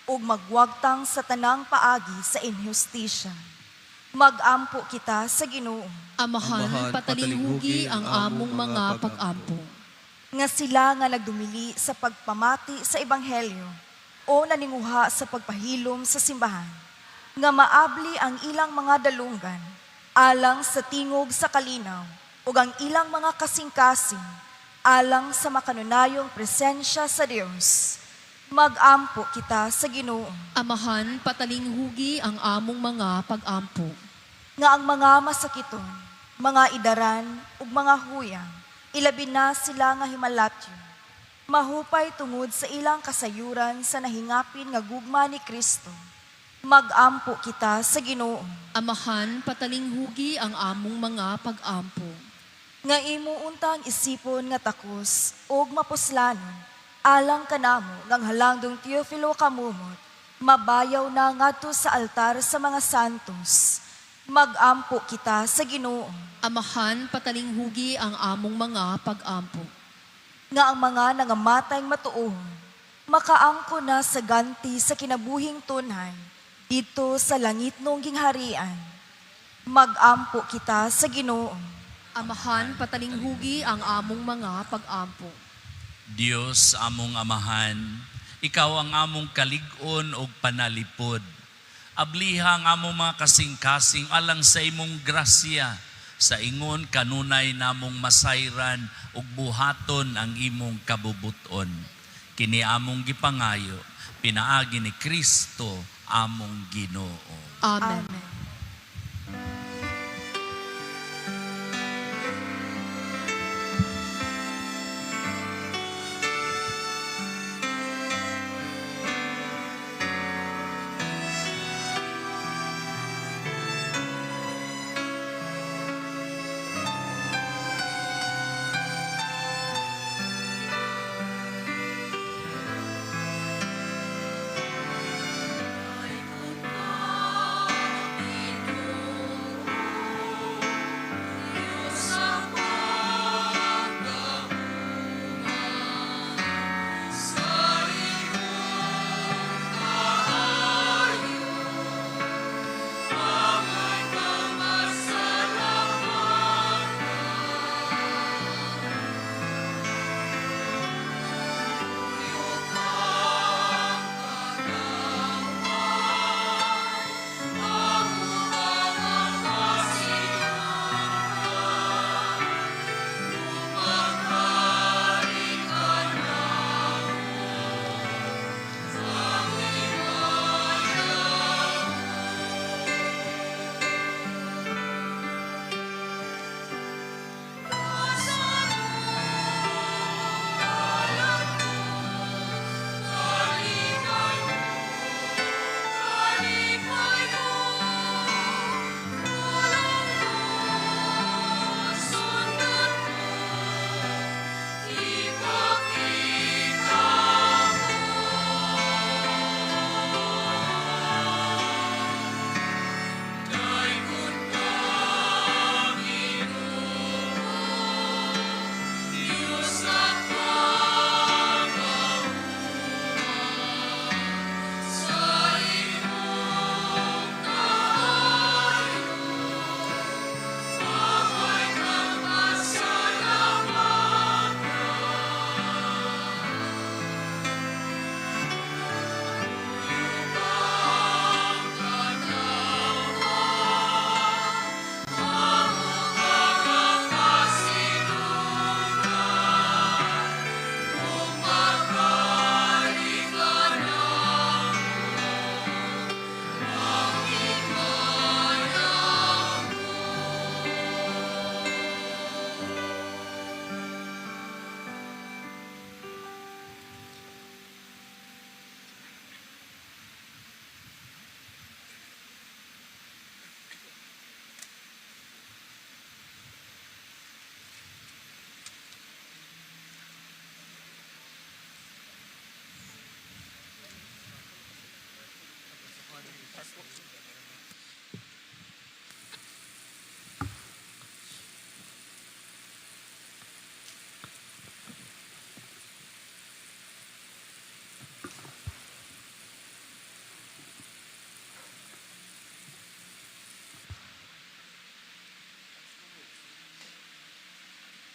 [SPEAKER 2] ug magwagtang sa tanang paagi sa inhustisya. Mag-ampo kita sa Ginoo.
[SPEAKER 3] Amahan, patalinghugi ang among mga pag-ampo.
[SPEAKER 2] Nga sila nga nagdumili sa pagpamati sa ebanghelyo o naninguha sa pagpahilom sa simbahan, nga maabli ang ilang mga dalunggan alang sa tingog sa kalinaw ug ang ilang mga kasing-kasing alang sa makanunayong presensya sa Dios. Mag-ampo kita sa Ginoo.
[SPEAKER 3] Amahan, patalinghugi ang among mga pag-ampo.
[SPEAKER 2] Nga ang mga masakiton, mga idaran ug mga huyang, ilabi na sila nga himalatyon, mahupay tungod sa ilang kasayuran sa nahingapin nga gugma ni Kristo. Mag-ampo kita sa Ginoo.
[SPEAKER 3] Amahan, patalinghugi ang among mga pag-ampo.
[SPEAKER 2] Nga imo untang isipon nga takos ug mapuslanon alang kanamo ngang halangdong Teofilo kamumot, mabayaw na ngadto sa altar sa mga santos. Mag-ampo kita sa Ginoo.
[SPEAKER 3] Amahan, patalinghugi ang among mga pag-ampo.
[SPEAKER 2] Nga ang mga nangamatay matuohon, makaangko na sa ganti sa kinabuhing tunhay, dito sa langit nung gingharian. Magampo kita sa Ginoo.
[SPEAKER 3] Amahan, patalinghugi ang among mga pag-ampo.
[SPEAKER 1] Dios among amahan, ikaw ang among kalig-on og panalipod. Abliha ang among mga kasing-kasing alang sa imong grasya, sa ingon kanunay namong masayran ug buhaton ang imong kabubuton. Kini among gipangayo, pinaagi ni Kristo among Ginoo.
[SPEAKER 3] Amen.
[SPEAKER 2] Amen.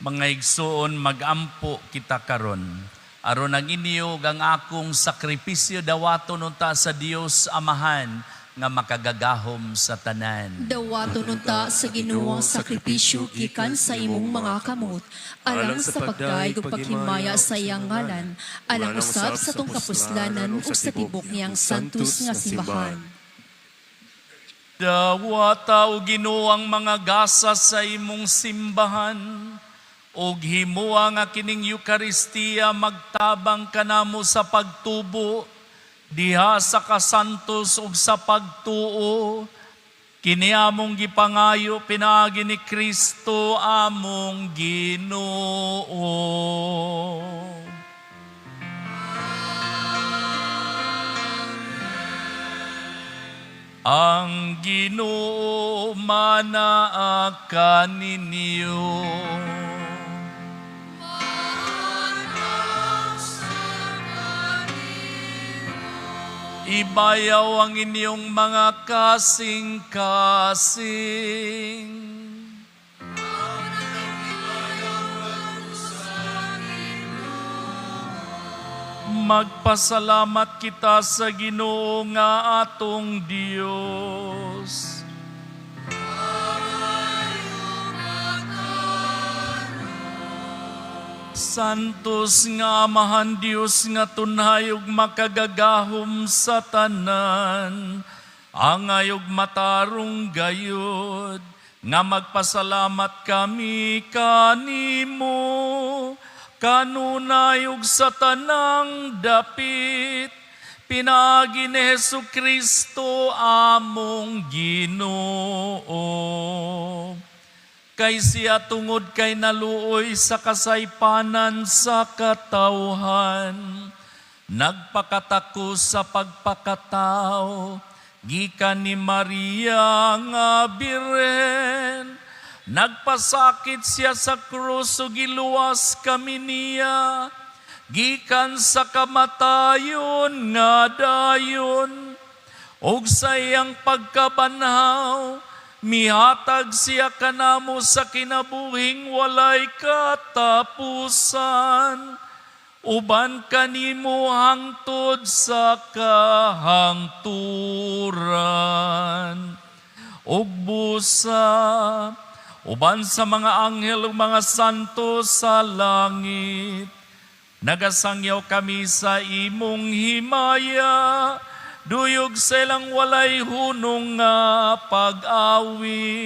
[SPEAKER 1] Mga igsoon, magampo kita karon. Aron ang inyo ug ang akong sakripisyo dawaton unta sa Dios Amahan nga makagagahom sa tanan.
[SPEAKER 3] Dawaton unta sa Ginoo ang sakripisyo gikan sa imong mga kamot, alang sa pagdayeg ug paghimaya sa iyang ngalan, alang usab sa tong kapuslanan ug sa tibok niyang santos nga simbahan.
[SPEAKER 1] Dawata o Ginoo ang mga gasa sa imong simbahan, ug himoa nga kining Eukaristiya magtabang kanamo sa pagtubo, diha sa kasantos ug sa pagtuo. Kini among gipangayo pinaagi ni Kristo among Ginoo. Ang Ginoo manaa kaninyo. Ibayaw ang inyong mga kasing-kasing. Magpasalamat kita sa Ginoo nga atong Dios. Santos nga Amahan Dios nga tunhay ug makagagahom sa tanan, angay ug matarong gayod, nga magpasalamat kami kanimo, kanunay ug sa tanang dapit, pinaagi ni Hesu Kristo among Ginoo. Kay siya tungod kay naluoy sa kasaypanan sa katawhan, nagpakatako sa pagpakatao, gikan ni Maria nga Birhen, nagpasakit siya sa krus ug giluwas kami niya, gikan sa kamatayon nga dayon, ug sa iyang pagkabanhaw, mihatag siya kanamo sa kinabuhing walay katapusan, uban kanimo hangtod sa kahangturan. Ug busa, uban sa mga anghel ug mga santo sa langit, nagasangyaw kami sa imong himaya, duyog sa ilang walay hunong nga pag-awit.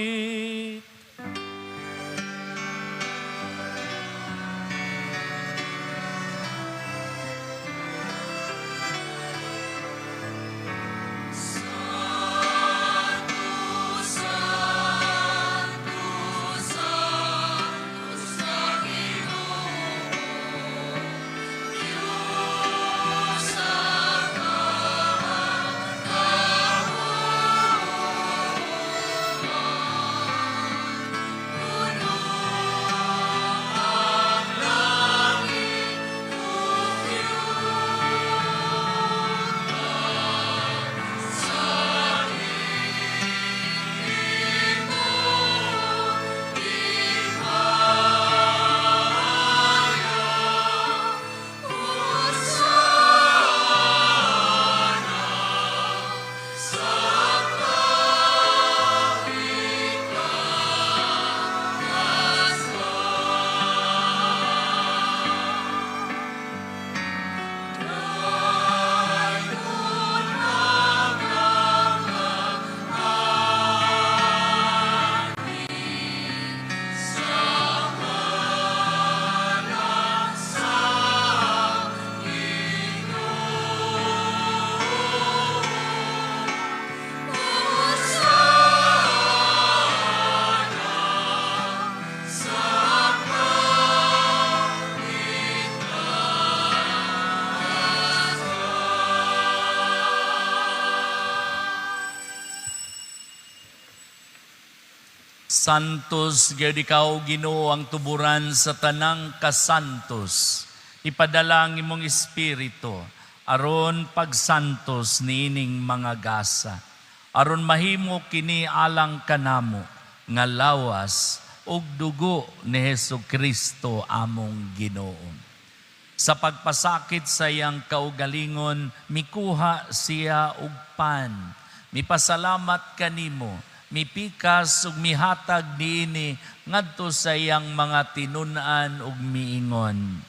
[SPEAKER 1] Santos gyud ikaw Ginoo ang tuburan sa tanang kasantos. Ipadala ang imong espiritu aron pagsantos niining mga gasa. Aron mahimo kini alang kanamo nga lawas ug dugo ni Hesus Kristo among Ginoo. Sa pagpasakit sa iyang kaugalingon, mikuha siya og pan. Mipasalamat kanimo, mipikas ug mihatag niini ngadto sa iyang mga tinun-an ug miingon.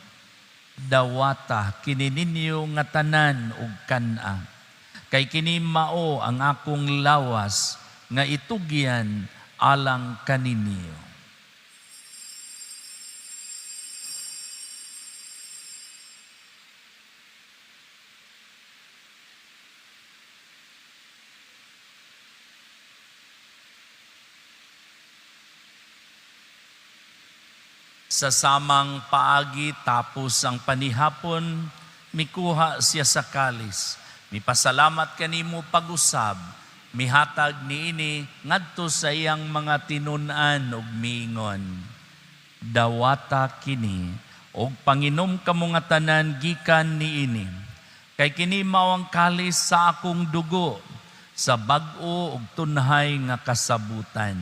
[SPEAKER 1] Dawata kini ninyo nga tanan ug kan-a. Kay kini mao ang akong lawas nga itugyan alang kaninyo. Sa samang paagi tapos ang panihapon, mikuha siya sa kalis. Mipasalamat kanimo pag-usab, mihatag niini ngadto sa iyang mga tinun-an ug miingon. Dawata kini og panginom kamo nga tanan gikan niini. Kay kini mao ang kalis sa akong dugo sa bag-o ug tunhay nga kasabutan.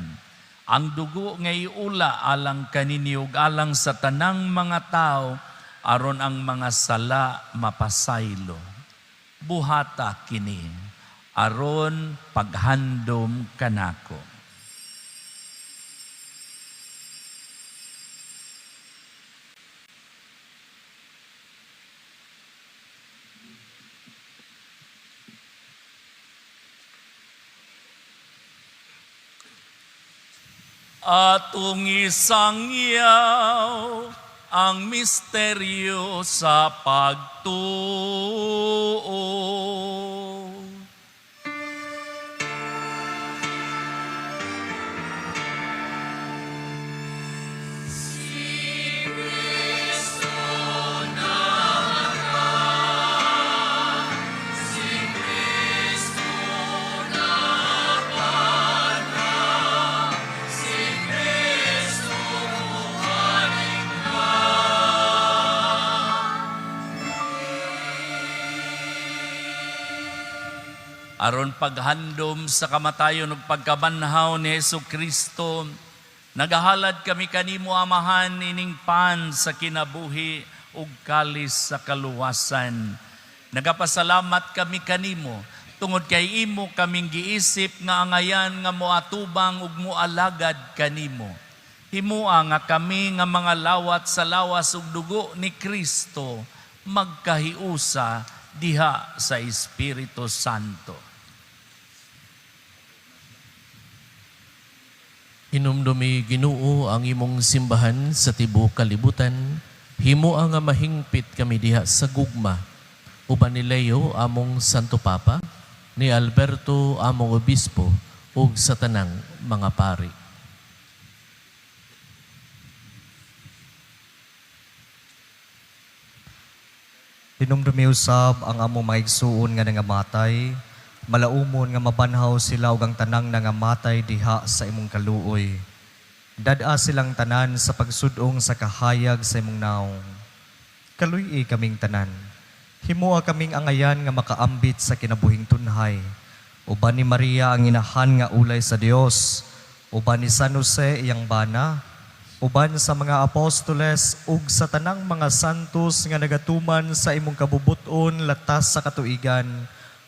[SPEAKER 1] Ang dugo nga iula alang kaninyo ug alang sa tanang mga tao aron ang mga sala mapasaylo. Buhata kini aron paghandom kanako. Atong isangyaw ang misteryo sa pagtuo. Aron paghandom sa kamatayon ug pagkabanhaw ni Hesus Kristo, nagahalad kami kanimo, Amahan, ining pan sa kinabuhi ug kalis sa kaluwasan. Nagapasalamat kami kanimo tungod kay imo kaming giisip nga angayan nga moatubang ug moalagad kanimo. Himua nga kami nga mga lawat sa lawas ug dugo ni Kristo magkahiusa diha sa Espiritu Santo.
[SPEAKER 6] Hinumdumi, Ginoo, ang imong simbahan sa tibuok kalibutan. Himoa nga mahingpit kami diha sa gugma. Uban ni Leo among Santo Papa, ni Alberto among Obispo, ug sa tanang mga pari.
[SPEAKER 5] Hinumdumi usab ang among mga igsuon nga nangamatay, malaumon nga mabanhaw sila ug ang tanang nangamatay diha sa imong kaluoy. Dad-a silang tanan sa pagsud-ong sa kahayag sa imong naong. Kaluy-i kaming tanan. Himoa kaming angayan nga makaambit sa kinabuhing tunhay. Uban ni Maria ang inahan nga ulay sa Dios, uban ni San Jose iyang bana, uban sa mga apostoles ug sa tanang mga santos nga nagatuman sa imong kabubuton latas sa katuigan.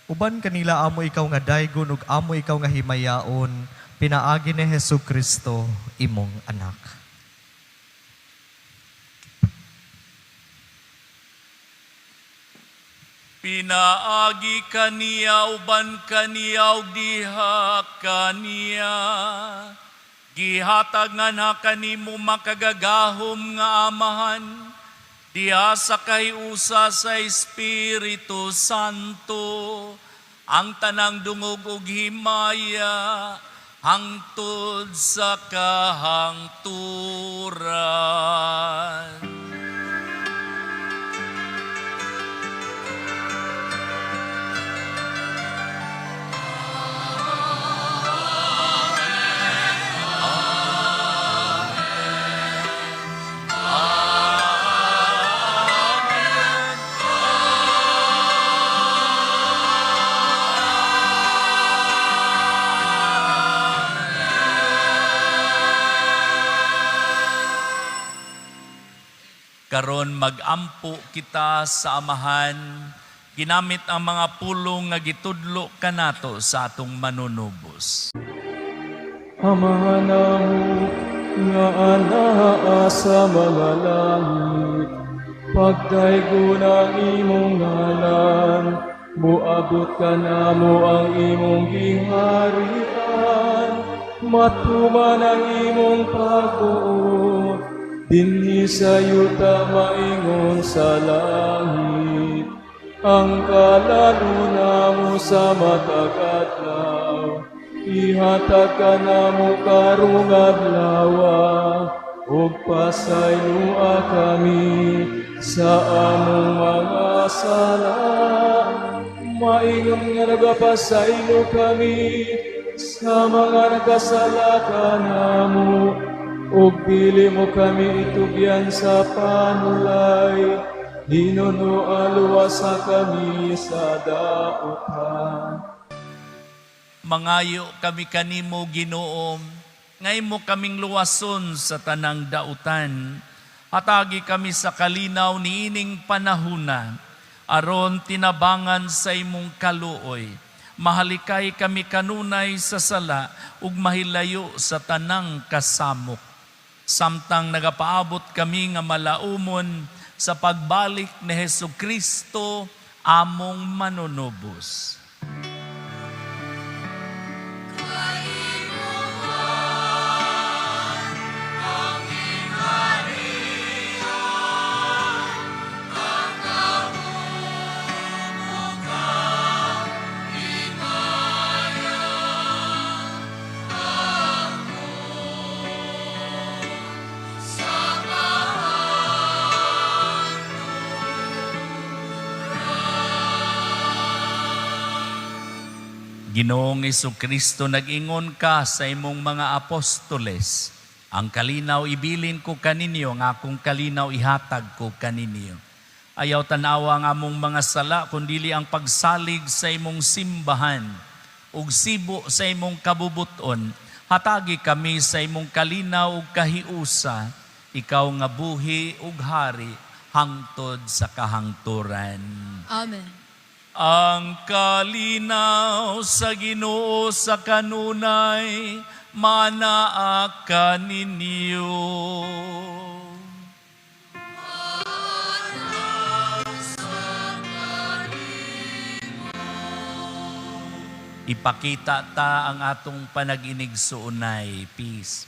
[SPEAKER 5] Uban kanila amo ikaw nga daygon ug amo ikaw nga himayaon, pinaagi ni Hesus Kristo imong anak.
[SPEAKER 1] Pinaagi kaniya, uban kaniya ug diha kaniya. Gihatag nganha kanimo, makagagahom nga Amahan, diha sa kahiusa sa Espiritu Santo, ang tanang dungog ug himaya hangtod sa kahangturan. Karon magampo kita sa Amahan, ginamit ang mga pulong nga gitudlo kanato sa atong Manunubos.
[SPEAKER 7] Amahan namo nga anaa sa mga langit, pagdaygon ang imong ngalan, muabot kanamo ang imong giharian, matuman ang imong pagbuot, dinhi sa yuta maingon sa langit. Ang kalalon namo sa matag adlaw, ihatag kanamo karong adlawa, ug pasayloa kami sa among mga sala, maingon nga nagapasaylo kami sa mga nagkasala kanamo, ug dili mo kami itugyan sa panulay, Hinunoa luwasa kami sa dautan.
[SPEAKER 1] Mangayo kami kanimo, Ginoo, nga imo kaming luwason sa tanang dautan. Hatagi kami sa kalinaw niining panahuna, aron tinabangan sa imong kaluoy. Mahalikay kami kanunay sa sala ug mahilayo sa tanang kasamok. Samtang nagapaabot kami nga malaumon sa pagbalik ni Hesus Kristo among manunubos. Ginoong Kristo, nag-ingon ka sa imong mga apostoles, ang kalinaw ibilin ko kaninyo, ang akong kalinaw ihatag ko kaninyo. Ayaw tanawa ang among mga sala, kundili ang pagsalig sa imong simbahan, ug sibo sa imong kabubuton. Hatagi kami sa imong kalinaw ug kahiusa, ikaw nga buhi ug hari, hangtod sa kahangturan.
[SPEAKER 3] Amen.
[SPEAKER 1] Ang kalinaw sa Ginoo sa kanunay manaa kaninyo. Ipakita ta ang atong panag-inig suunay. Peace.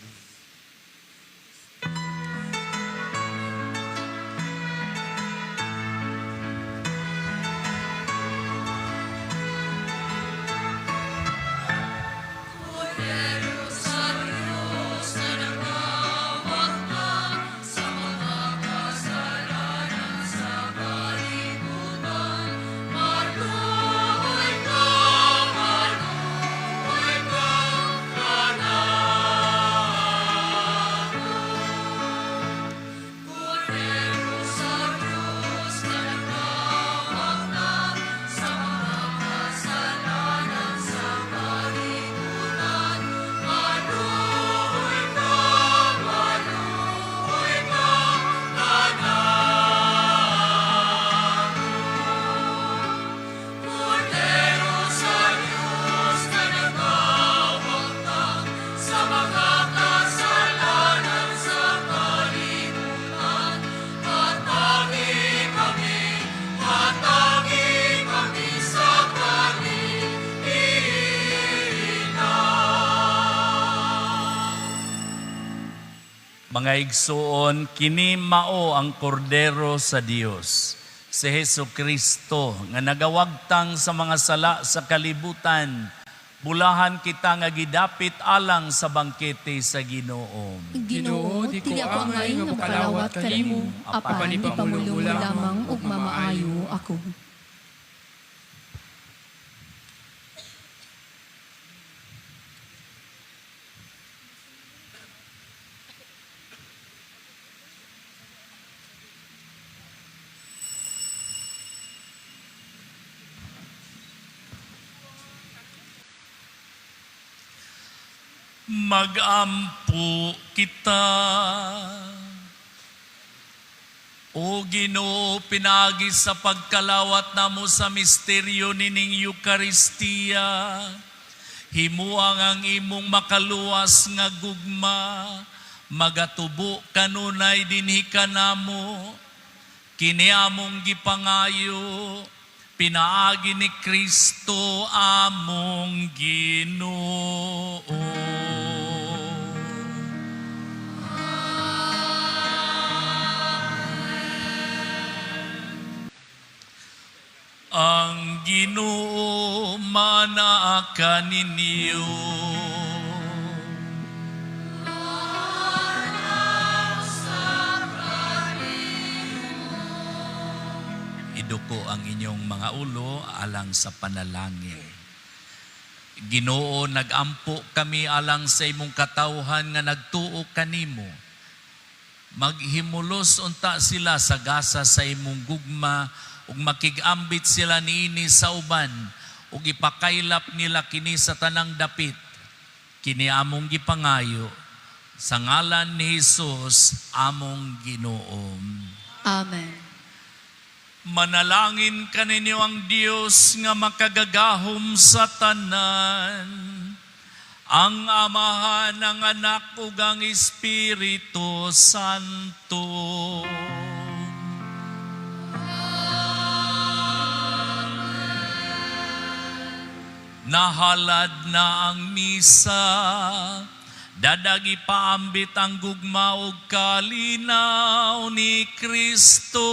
[SPEAKER 1] Mga igsuon, kini mao ang kordero sa Dios, si Hesus Kristo nga nagawagtang sa mga sala sa kalibutan. Bulahan kita nga gidapit alang sa bangkete sa Ginoo.
[SPEAKER 3] Ginoo,
[SPEAKER 7] di ko
[SPEAKER 3] dili ako
[SPEAKER 7] angay
[SPEAKER 3] angay
[SPEAKER 7] nga
[SPEAKER 3] nga
[SPEAKER 7] mokalawat
[SPEAKER 3] mokalawat
[SPEAKER 7] kanimo,
[SPEAKER 3] kanimo, apan
[SPEAKER 7] apan
[SPEAKER 3] ipamulong
[SPEAKER 7] ipamulong
[SPEAKER 3] mo
[SPEAKER 7] mo
[SPEAKER 3] lamang
[SPEAKER 7] lamang
[SPEAKER 3] ug
[SPEAKER 7] ug
[SPEAKER 3] mamaayo ako.
[SPEAKER 1] Magampo kita. O Ginoo, pinaagi sa pagkalawat namo sa misteryo nining Eukaristiya, himuang ang imong makaluwas nga gugma, magatubo kanunay dinhi kanamo. Kini among gipangayo, pinaagi ni Kristo among Ginoo. Ang Ginoo manaa kaninyo. Iduko ang inyong mga ulo alang sa panalangin. Ginoo, nagampo kami alang sa imong katawhan nga nagtuo kanimo. Maghimulos unta sila sa gasa sa imong gugma ug makig-ambit sila niini sa uban ug ipakaylap nila kini sa tanang dapit. Kini among gipangayo sa ngalan ni Hesus, among Ginoo.
[SPEAKER 3] Amen.
[SPEAKER 1] Manalangin kaninyo ang Dios nga makagagahom sa tanan, ang Amahan, ang Anak ug ang Espiritu Santo. Nahalad na ang misa, dadag ipaambit ang gugma ug kalinaw ni Kristo.